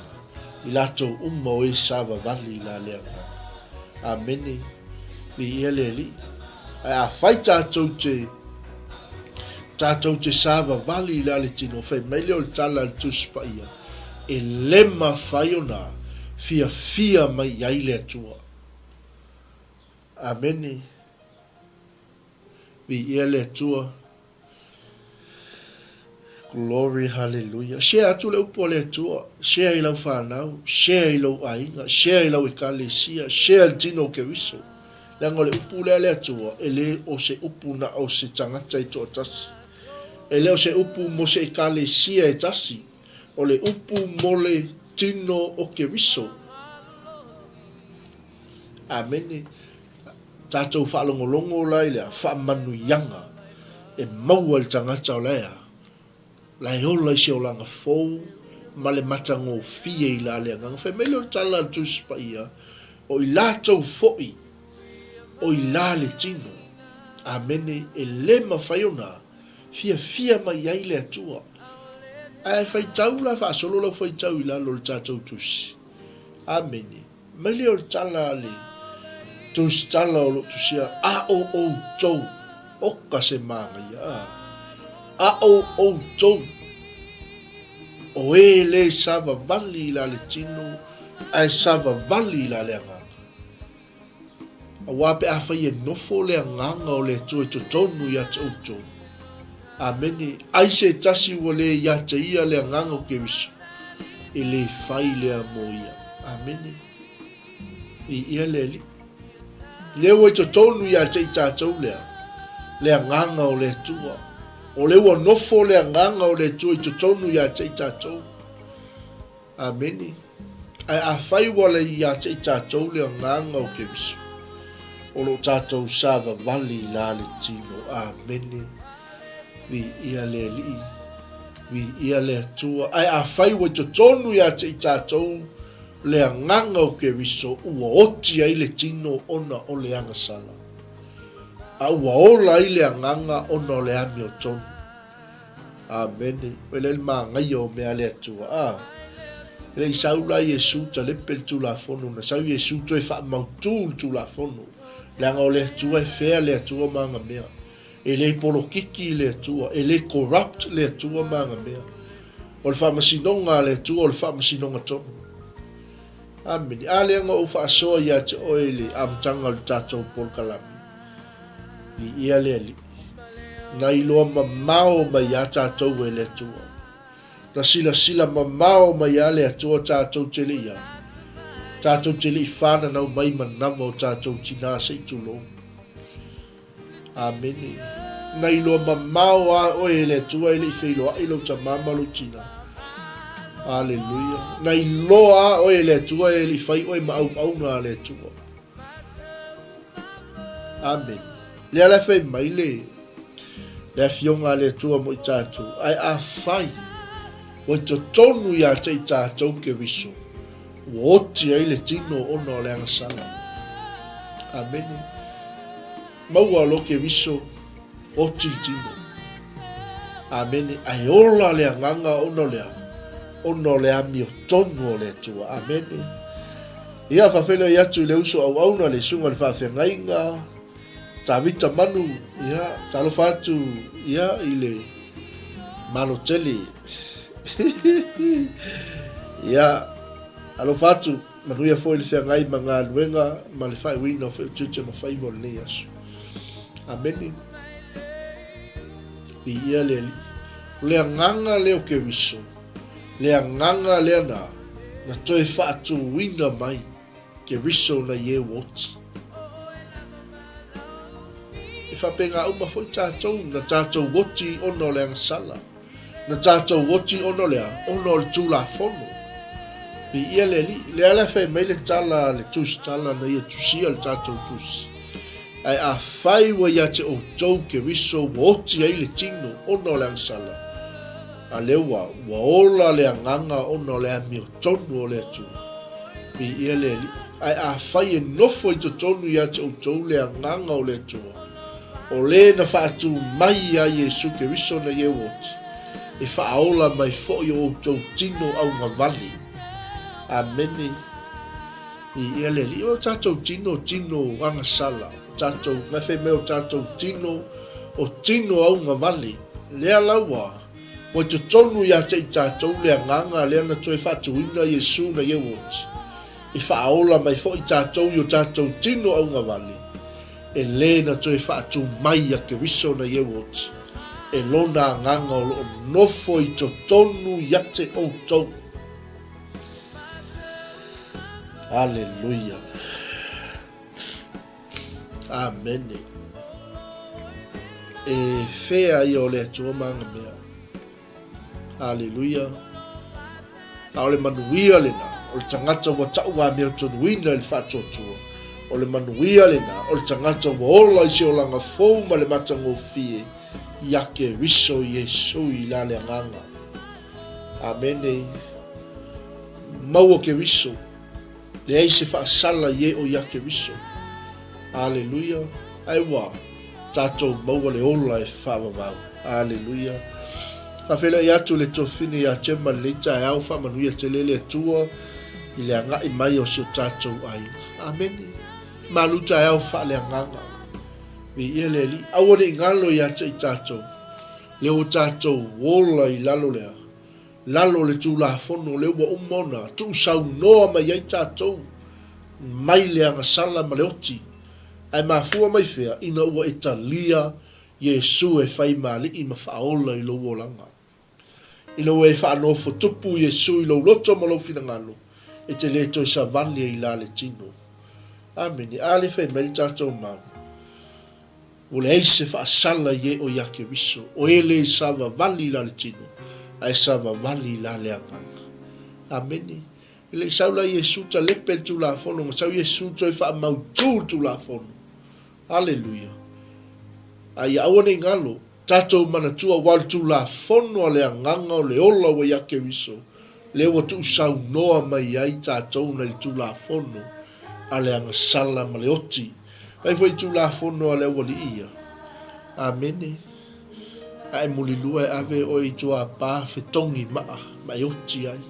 i latou uma o e savavali i la le agaga. Amene. Viia le Alii. Ae afai tatou te tatou te savavali i la le tino, fai mai lea o le tala a le Tusi Paia, e le mafai ona fiafia mai i ai le Atua. Amene. Viia le Atua. Glory hallelujah. Share atu le upu a le Atua. Share i lau fanau, share i lou aiga, share i lau ekalesia, share i le tino o Keriso. Leaga o le upu lea a le Atua, e le o se upu na o se tagata e toatasi. E le o se upu mo se ekalesia e tasi. O le upu mo le tino o Keriso. Amene. Tatou faalogologo la i le faamanuiaga e maua e le tagata o la e a? La e ola i se olaga fou ma le matagofie i la le agaga. Fai mai lea o le tala a le Tusi Paia, o i latou foi o i la le tino. Amene. E le mafai ona fiafia mai ai le Atua. Ae faitau la faasolo lau faitau i lalo o le tatou Tusi. Amene. Mai lea o le tala a le tusitala o lo o tusia, A o outou, oka se manaia, a. A o outou, o e le savavali i la le tino, ae savavali i la le agaga. Aua pe afai e nofo le agaga o le Atua i totonu ia te outou. Amene. Ai se tasi ua le ia te ia le agaga o Keriso, e le fai lea mo ia. Amene. I ia le Alii. Lea ua i totonu ia te i tatou lea, le agaga o le Atua. O lea ua nofo le agaga o le Atua i totonu ia te i tatou. Amene. Ae afai ua le ia te i tatou le agaga o Keriso, o lo o tatou savavali i la le tino. Amene. Viia le Alii. Viia le Atua. Ae afai ua i totonu ia te i tatou le agaga o Keriso, ua oti ai le tino ona o le agasala, a ua ola ai le agaga ona o le amiotonu. Amene. Ua le manaia o mea a le Atua. A. E le i sau la Iesu talepe le Tulafono, na sau Iesu toe faamautu le Tulafono. Leaga o le Atua e fair le Atua ma ana mea. E le polokiki le Atua, e le corrupt le Atua ma ana mea. O le faamasinoga a le Atua o le faamasinoga tonu. Amene. A lea na ou faasoa ia te oe i le amataga o le tatou polokalame. Viia le Alii. Na iloa mamao mai iā tatou e le Atua. Na silasila mamao mai a le Atua tatou te le i a, tatou te le i fananau mai manava o tatou tinā se i tulou. Amene. Na iloa mamao a oe e le Atua e le i feiloai lou tamā ma lou tinā. Aleluia. Na iloa a oe e le Atua e le i fai oe ma auauna a le Atua. Amene. Lea la e fai mai le, le Afioga a le Atua mo i tatou, ae afai ua i totonu ia te i tatou Keriso, ua oti ai le tino ona o le agasala. Amene. Maua lo Keriso, oti le tino. Amene. Ae ola le agaga ona o le a? Ona o le amiotonu o le Atua. Amene. Ia, faafeiloai atu i le uso auauna, le susuga i le faafeagaiga, Tavita Manu, ia, talofa atu, ia, i le Malo tele. Ia, alofa atu, manuia foi le feagai ma galuega ma le faaiuina o feutiute ma faiva o lenei aso. Amene. Viia le Alii. O le agaga lea o Keriso, le agaga lea na, na toe faatuina mai Keriso na i e ua oti. E faapena uma foi tatou, na tatou oti ona o le agasala, na tatou oti ona o le a? Ona o le Tulafono. Viia le Alii. Lea la e fai mai le tala a le Tusitala na ia tusia le tatou tusi. Ae afai ua ia te outou Keriso ua oti ai le tino ona o le agasala, a lea ua, ua ola le agaga ona o le amiotonu o le Atua. Viia le Alii. Ae afai e nofo i totonu ia te outou le agaga o le Atua, o le na faatu mai ia Iesu Keriso na ia ua oti, e faaola mai foi o outou tino augavale. Amene. Viia le Alii. O tatou tino, tino agasala, o tatou, na fai mai o tatou tino, o tino augavale. Lea la ua, ua i totonu ia te i tatou le agaga lea na toe faatuina Iesu na ia ua oti, e faaola mai foi tatou i o tatou tino augavale, e le na toe faatu mai ia Keriso na ia ua oti, e lona agaga o lo o nofo i totonu ia te outou. Aleluia. Amene. E fea ia o le Atua ma ana mea. Aleluia. A o le manuia lena, o le tagata ua tauamiatonuina i le faatuatua. O le manuia lena, o le tagata ua ola i se olaga fou ma le matagofie ia Keriso Iesu i la le agaga. Amene. Maua Keriso. Leai se faasala i e o ia Keriso. Aleluia. Ae ua tatou maua le ola e faavavau. Aleluia. Faafeiloai atu le tuafafine ia Gemma i lenei taeao, faamanuia tele le Atua i le agai mai o si o tatou aiga. Amene. Malu taeao faaleagaga. Viia le Alii. Aua ne i galo ia te i tatou. Lea ua tatou ola i lalo lea, lalo o le Tulafono lea ua uma ona tuusaunoa mai ai tatou mai le agasala ma le oti. Ae mafua mai fea ina ua e talia Iesu e fai ma Alii ma Faaola i lou olaga. Ina ua e faanofo tupu Iesu i lou loto ma lou finagalo, e te le toe savali ai la le tino. Amene. A le fai mai le tatou mau. Ua leai se faasala i e o ia Keriso, o e le savavali la le tino, ae savavali la le agaga. Amene. E le i sau la Iesu talepe le Tulafono, na sau Iesu toe faamautu le Tulafono. Aleluia. A ia aua ne i galo, tatou manatua aua o le Tulafono a le agaga o le ola ua ia Keriso, lea ua tuusaunoa mai ai tatou nai le Tulafono a le agasala ma le oti. Fai foi Tulafono a le aualii ia. Amene. A e mulilua e ave oe i tuapā fetogi maa ma e oti ai.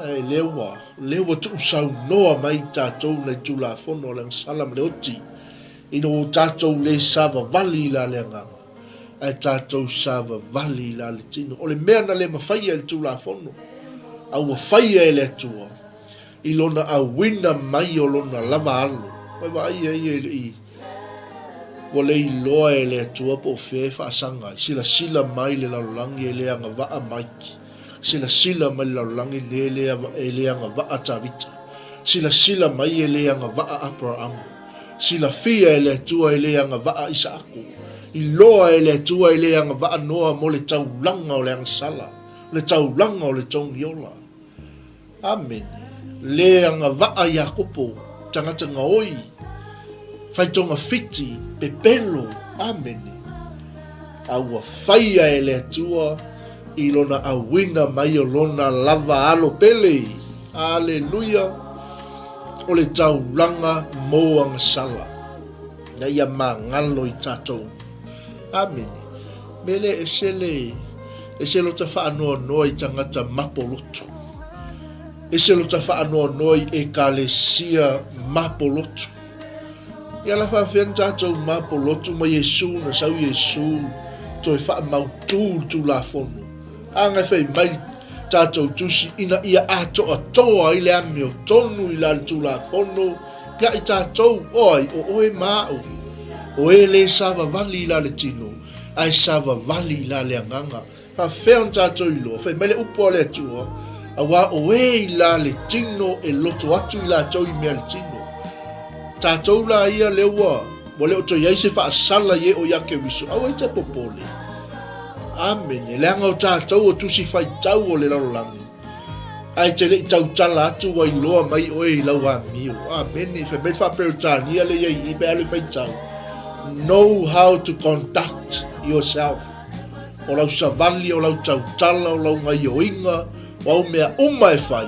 Ae lea ua, lea ua tuusaunoa mai tatou nai Tulafono a le agasala ma le oti, ina ua tatou le savavali i la le agaga, ae tatou savavali i la le tino. O le mea na le mafaia e le Tulafono, a ua faia e le Atua, i lona auina mai o lona lava alo. Ua vaai ia ia i le i. Ua le iloa e le Atua po o fea e faasaga ai. Silasila mai le lalolagi e le agavaa Mike. Silasila mai le lalolagi nei e le, e le agavaa Tavita. Silasila mai e le agavaa Aperahama. Silafia e le Atua e le agavaa Isaako. Iloa e le Atua e le agavaa Noa mo le taulaga o le agasala, le taulaga o le togiola. Amene. Le agavaa Iakopo, tagata gaoi, fai togafiti, pepelo. Amene. A ua faia e le Atua i lona auina mai o lona lava alo pele. Aleluia! O le taulaga mo agasala, ina ia magalo i tatou. Amene. Mele ese le, ese lota faanoanoa i tagata mapolotu. Ese lota faanoanoa i ekalesia mapolotu. Ia la faafefea na tatou mapolotu ma Iesu na sau Iesu toe faamautu le Tulafono. A na fai mai tatou tusi ina ia atoatoa ai le amiotonu i la le Tulafono ia i tatou, o ai, o oe ma a'u, o e le savavali i la le tino, ae savavali i la le agaga. Faafefea ona tatou iloa? Fai mai le upu a le Atua, Auā o e i la le tino e loto atu i latou i mea le tino. Tatou la ia lea ua, ua le o toe i ai se faasala i e o ia Keriso, aua e te popole. Amene. Leaga o tatou o tusi faitau o le lalolagi. Ae te le i tautala atu ua iloa mai oe i lau amio. Amene. Fai mai le faa-Peretania lea i ai i i pe alu e faitau, Know how to conduct yourself. O lau savali, o lau tautala, o lau gaioiga, o au mea uma e fai,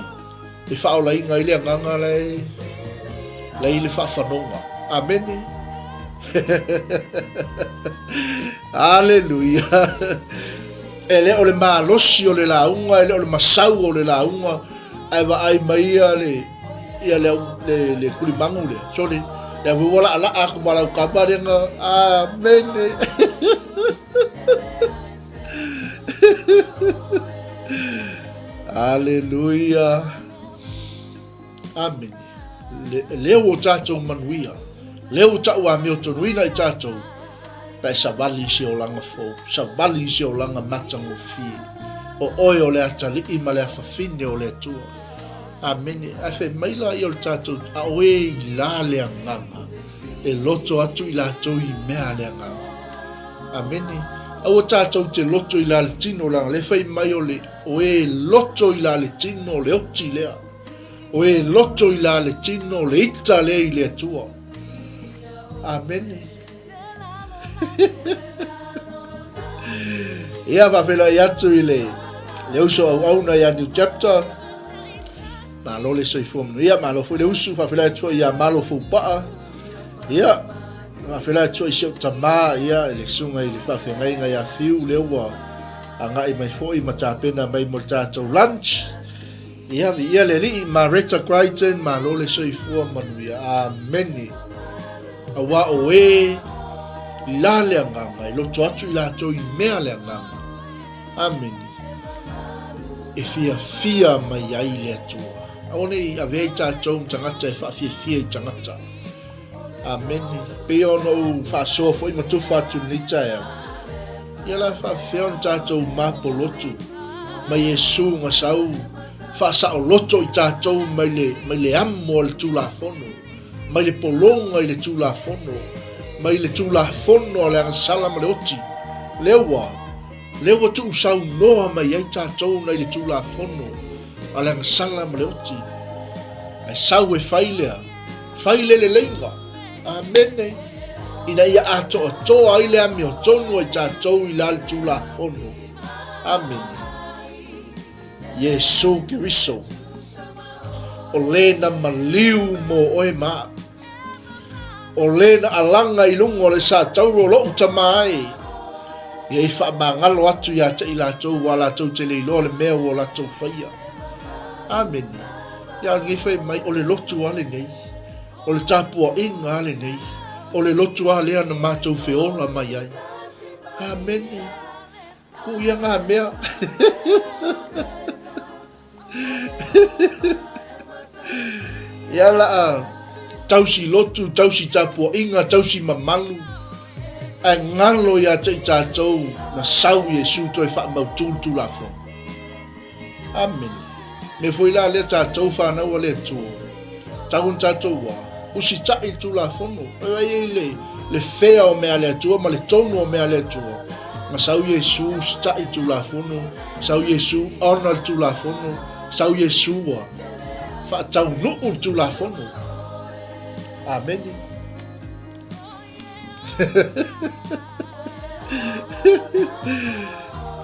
e faaolaina ai le agaga la e la i le faafanoga. Amene. Aleluia. E le o le malosi o le lauga, e le o le masau o le lauga, ae vaai mai ia le ia le le, le kulimagu lea. Sole, le awe ua laalaa aku ma lau kama lea nga, amene. Aleluia. Amene. Le, lea ua tatou manuia. Lea ua tau amiotonuina i tatou. Pe savali i se olaga fou. Savali i se olaga matagofie. O oe o le atalii ma le afafine o le Atua. Amene. Ae fai mai la ia o le tatou, a o e i la le agaga, e loto atu i latou i mea a le agaga. Amene. Aua tatou te loto i la le tino, leaga le fai mai o le, o e loto i la le tino, o le oti lea. O e loto i la le tino, o le ita lea i le Atua. Amene. Ia, faafeiloai atu i le, le uso auauna ia New Chapter. Malo le soifua manuia, malo foi le usu, faafeiloai atu foi ia Malo Foupaa. Ia, faafeiloai atu foi i si ou tamā, ia, i le susuga i le faafeagaiga ia Fiu, lea ua agai mai foi ma tapena mai mo le tatou lunch. Ia, viia le Alii, Mareta Crichton, malo le soifua manuia. Amene. Auā o e la le agaga, e loto atu i latou i mea le agaga. Amene. E fiafia mai ai le Atua. Aua ne i avea i tatou ma tagata e faafiafia i tagata. Amene. Pei ona ou faasoa foi ma tufa atu i lenei taeao, ia la faafefea ona tatou mapolotu mai Iesu na sau faasaoloto i tatou mai le, mai le amo a le Tulafono, mai le pologa i le Tulafono, mai le Tulafono a le agasala ma le oti. Lea ua, lea ua tuusaunoa mai ai tatou nai le Tulafono a le agasala ma le oti. Ae sau e fai lea, fai le leleiga. Amene. Ina ia atoatoa ai le amiotonu ai tatou i la le Tulafono. Amene. Iesu Keriso, o le na maliu mo oe ma a'u. O le na alaga i luga o le satauro o lo'u tama ai, ia i faamagalo atu ia te i latou ua latou te le iloa le mea ua latou faia. Amene. Ia lenei fai mai, o le lotu a lenei, o le tapuaiga a lenei, o le lotu a lea na matou feola mai ai. Amene. Kuu ia ngā mea. Ia la a tausi lotu, tausi tapuaiga, tausi mamalu. Ae galo ia te i tatou na sau Iesu toe faamautu le Tulafono. Amene. Mea foi la lea tatou fanau a le Atua, tau ona tatou ua usitai le Tulafono. E ai ai le, le fea o mea a le Atua ma le tonu o mea a le Atua. Na sau Iesu usitai le Tulafono, sau Iesu ona le Tulafono, sau Iesu ua faataunuu le Tulafono. Amene.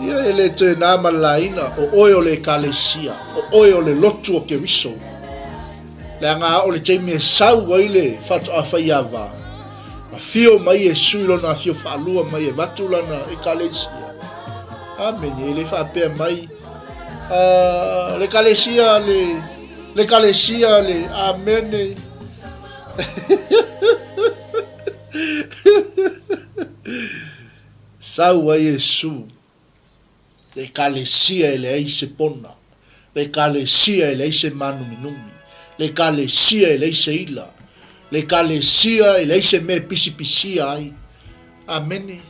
Ia e le toe nā ma le laina, o oe o le ekalesia, o oe o le lotu o Keriso. Leaga a o le taimi e sau ai le faatoa faiava, afio mai Iesu i lona afio faalua mai e vatu lana ekalesia. Amene, e le faapea mai, uh, le ekalesia le, le ekalesia le, amene. Sau ai Iesu, le Ekalesia e leai se pona, le Ekalesia e leai se mānuminumi, le Ekalesia e leai se ila, le Ekalesia e leai se mea e pisipisia ai. Amene.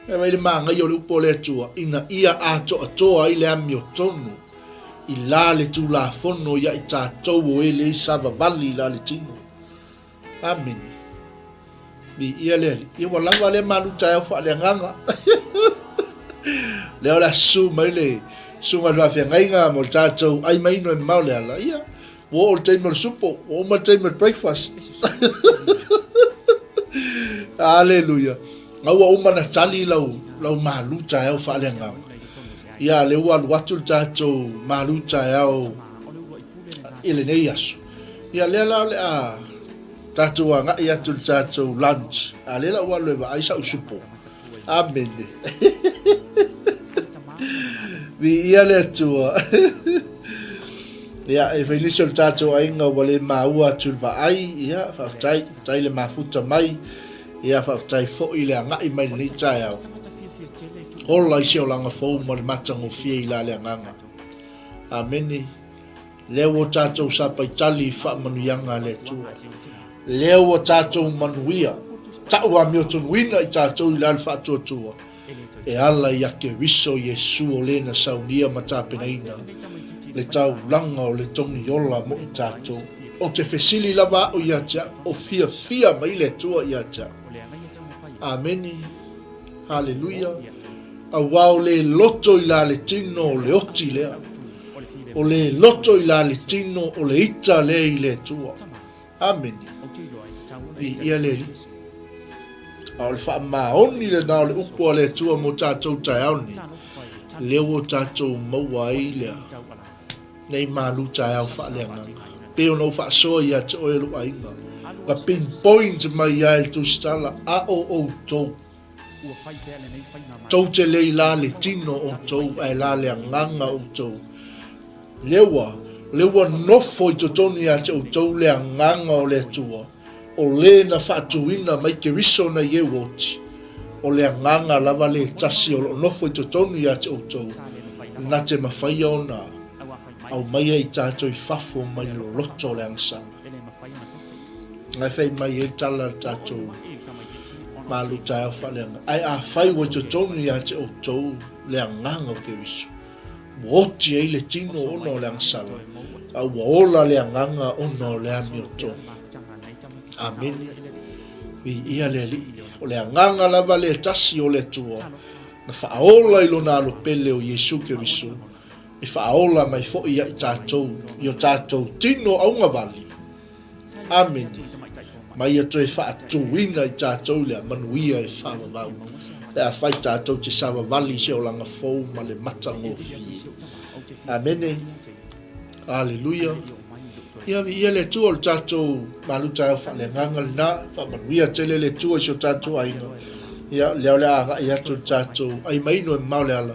E vai le māngaia o le upu o le Atua, ina ia atoatoa ai le amiotonu i la le Tulafono ia i tatou o e leai savavali i la le tino. Amene. Viia le Alii. Ia ua lava lea malu taeao faaleagaga. Lea o le a susu mai le susuga i le faafeagaiga mo le tatou ai mai ino e mamao le ala. Ia, ua oo le taimi o le supo, ua uma le taimi o le breakfast. Aleluia. A ua uma na tali lau, lau malu taeao faaleagaga. Ia, lea ua alu atu le tatou malu taeao i lenei aso. Ia, lea la o le a tatou agai atu i le tatou lunch. A lea la ua alu e vaai sau supo. Amene. Viia le Atua. Ia, e fai nisi o le tatou aiga ua le maua atu i le vaai, ia, faafetai, faafetai le mafuta mai, ia, faafetai foi le agai mai lenei taeao. Ola i se olaga fou ma le matagofie i la le agaga. Amene. Lea ua tatou sapaitali i faamanuiaga a le Atua. Lea ua tatou manuia, ta'u amiotonuina i tatou i la le faatuatua, e ala ia Keriso Iesu o le na saunia ma tapenaina le taulaga o le togi ola mo i tatou. Ou te fesili lava a'u ia te a'u, o fiafia mai le Atua ia te a'u? Amene. Haleluia. Auā o le loto i la le tino o le oti lea. O le loto i la le tino o le ita lea i le Atua. Amene. Viia le Alii. A o le faamaoni lena o le upu a le Atua mo tatou taeao nei, lea ua tatou maua ai lea nei malu taeao faaleagaga. Pei ona ou faasoa ia te oe lou aiga, na pinpoint mai ai le tusitala, a o outou. Tou te lei la le tino outou ae la le agaga outou. Lea ua, lea ua nofo i totonu ia te outou le agaga o le Atua, o le na faatuina mai Keriso na i eu oti, o le agaga lava le tasi o lo o nofo i totonu ia te outou, na te mafaia ona aumaia i tatou i fafo mai le loloto o le agasala. Ae fai mai ai le tala a le tatou malu taeao faaleaga. Ae afai ua i totonu ia te outou le agaga o Keriso, ua oti ai le tino ona o le agasala, a ua ola le agaga ona o le amiotonu. Amene. Viia le Alii. O le agaga lava le tasi o le Atua, na faaola i lona alo pele o Iesu Keriso, e faaola mai foi ia i tatou i o tatou tino augavali. Amene. Ma ia toe faatuina i tatou lea manuia e faavavau, pe afai tatou te savavali i se olaga fou ma le matagofie. Amene. Aleluia. Ia viia le Atua o le tatou malu taeao faaleagaga lena. Faamanuia tele le Atua i si o tatou aiga. Ia, lea o le a agai atu le tatou ai maino e mamao le ala.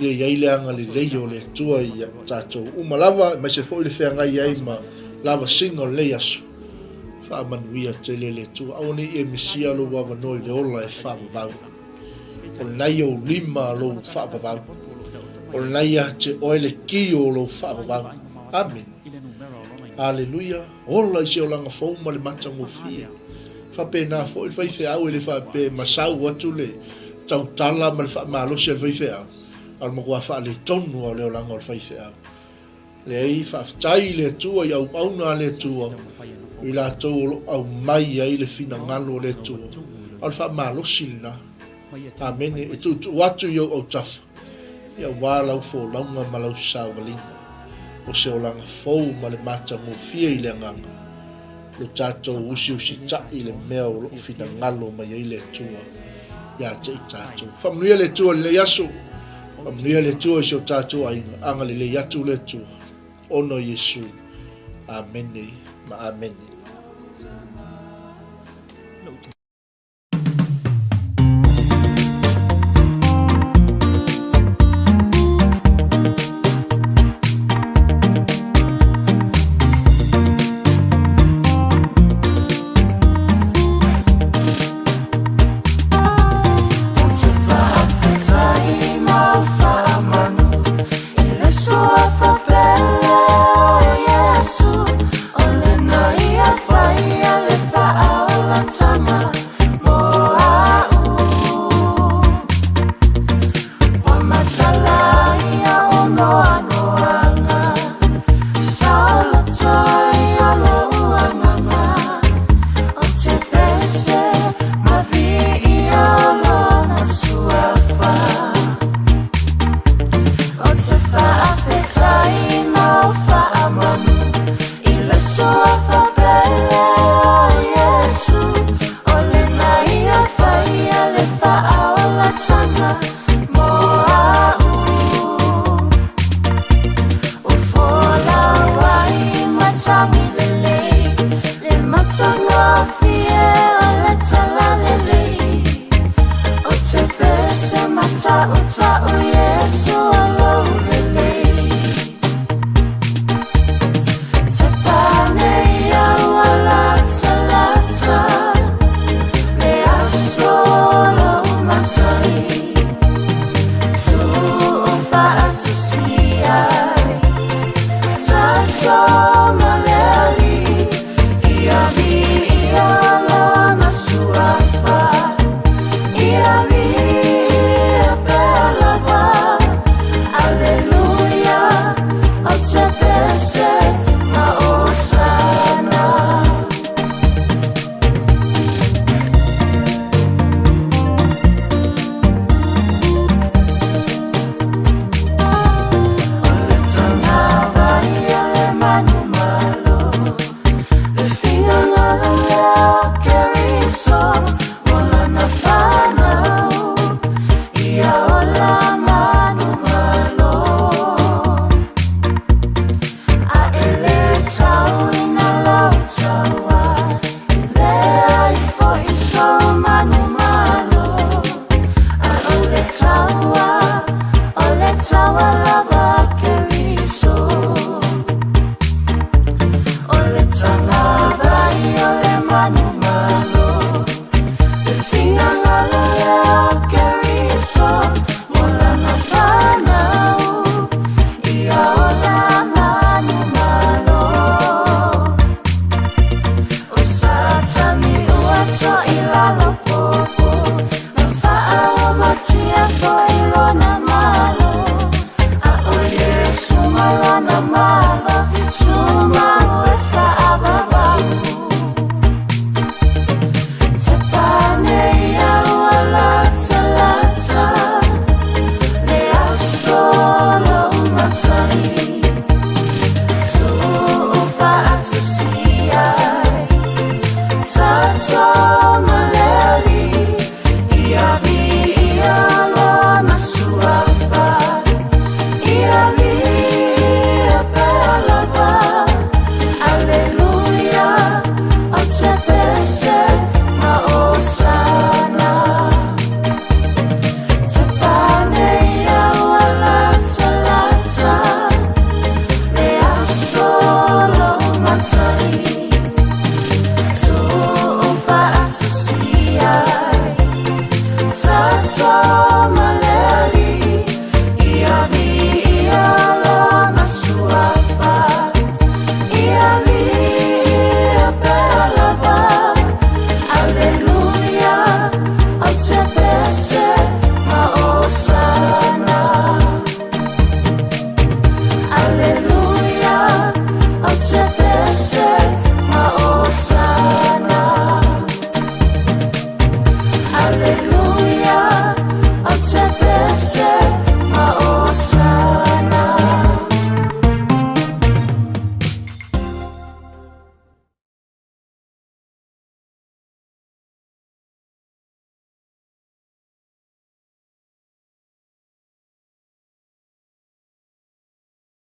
Ia i ai le agalelei o le Atua ia tatou uma lava, aemaise foi le feagai ai ma lavasiga o lenei aso. Faamanuia tele le Atua. Aua ne i e misia lou avanoa i le ola e faavavau. O lena i ou lima lou faavavau. O lena ia te oe le kio o lou faavavau. Amene. Aleluia. Ola i se olaga fou ma le matagofie. Faapena foi le faifeau e le faapea e masau atu le tautala ma le faamalosi a le faifeau, a o le matua faaletonu lava o le olaga o le faifeau. Leai, faafetai i le Atua i auauna a le Atua, o i latou o lo o aumai ai le finagalo o le Atua, a o le faamalosi lena. Amene. E tuutuu atu i ou autafa, aua lau folauga ma lau savaliga o se olaga fou ma le matagofie i le agaga, lo tatou usiusitai i le mea o lo o finagalo mai ai le Atua ia te i tatou. Faamanuia le Atua i lenei aso. Faamanuia le Atua i si o tatou aiga. Agalelei atu le Atua. Ona o Iesu. Amene ma amene.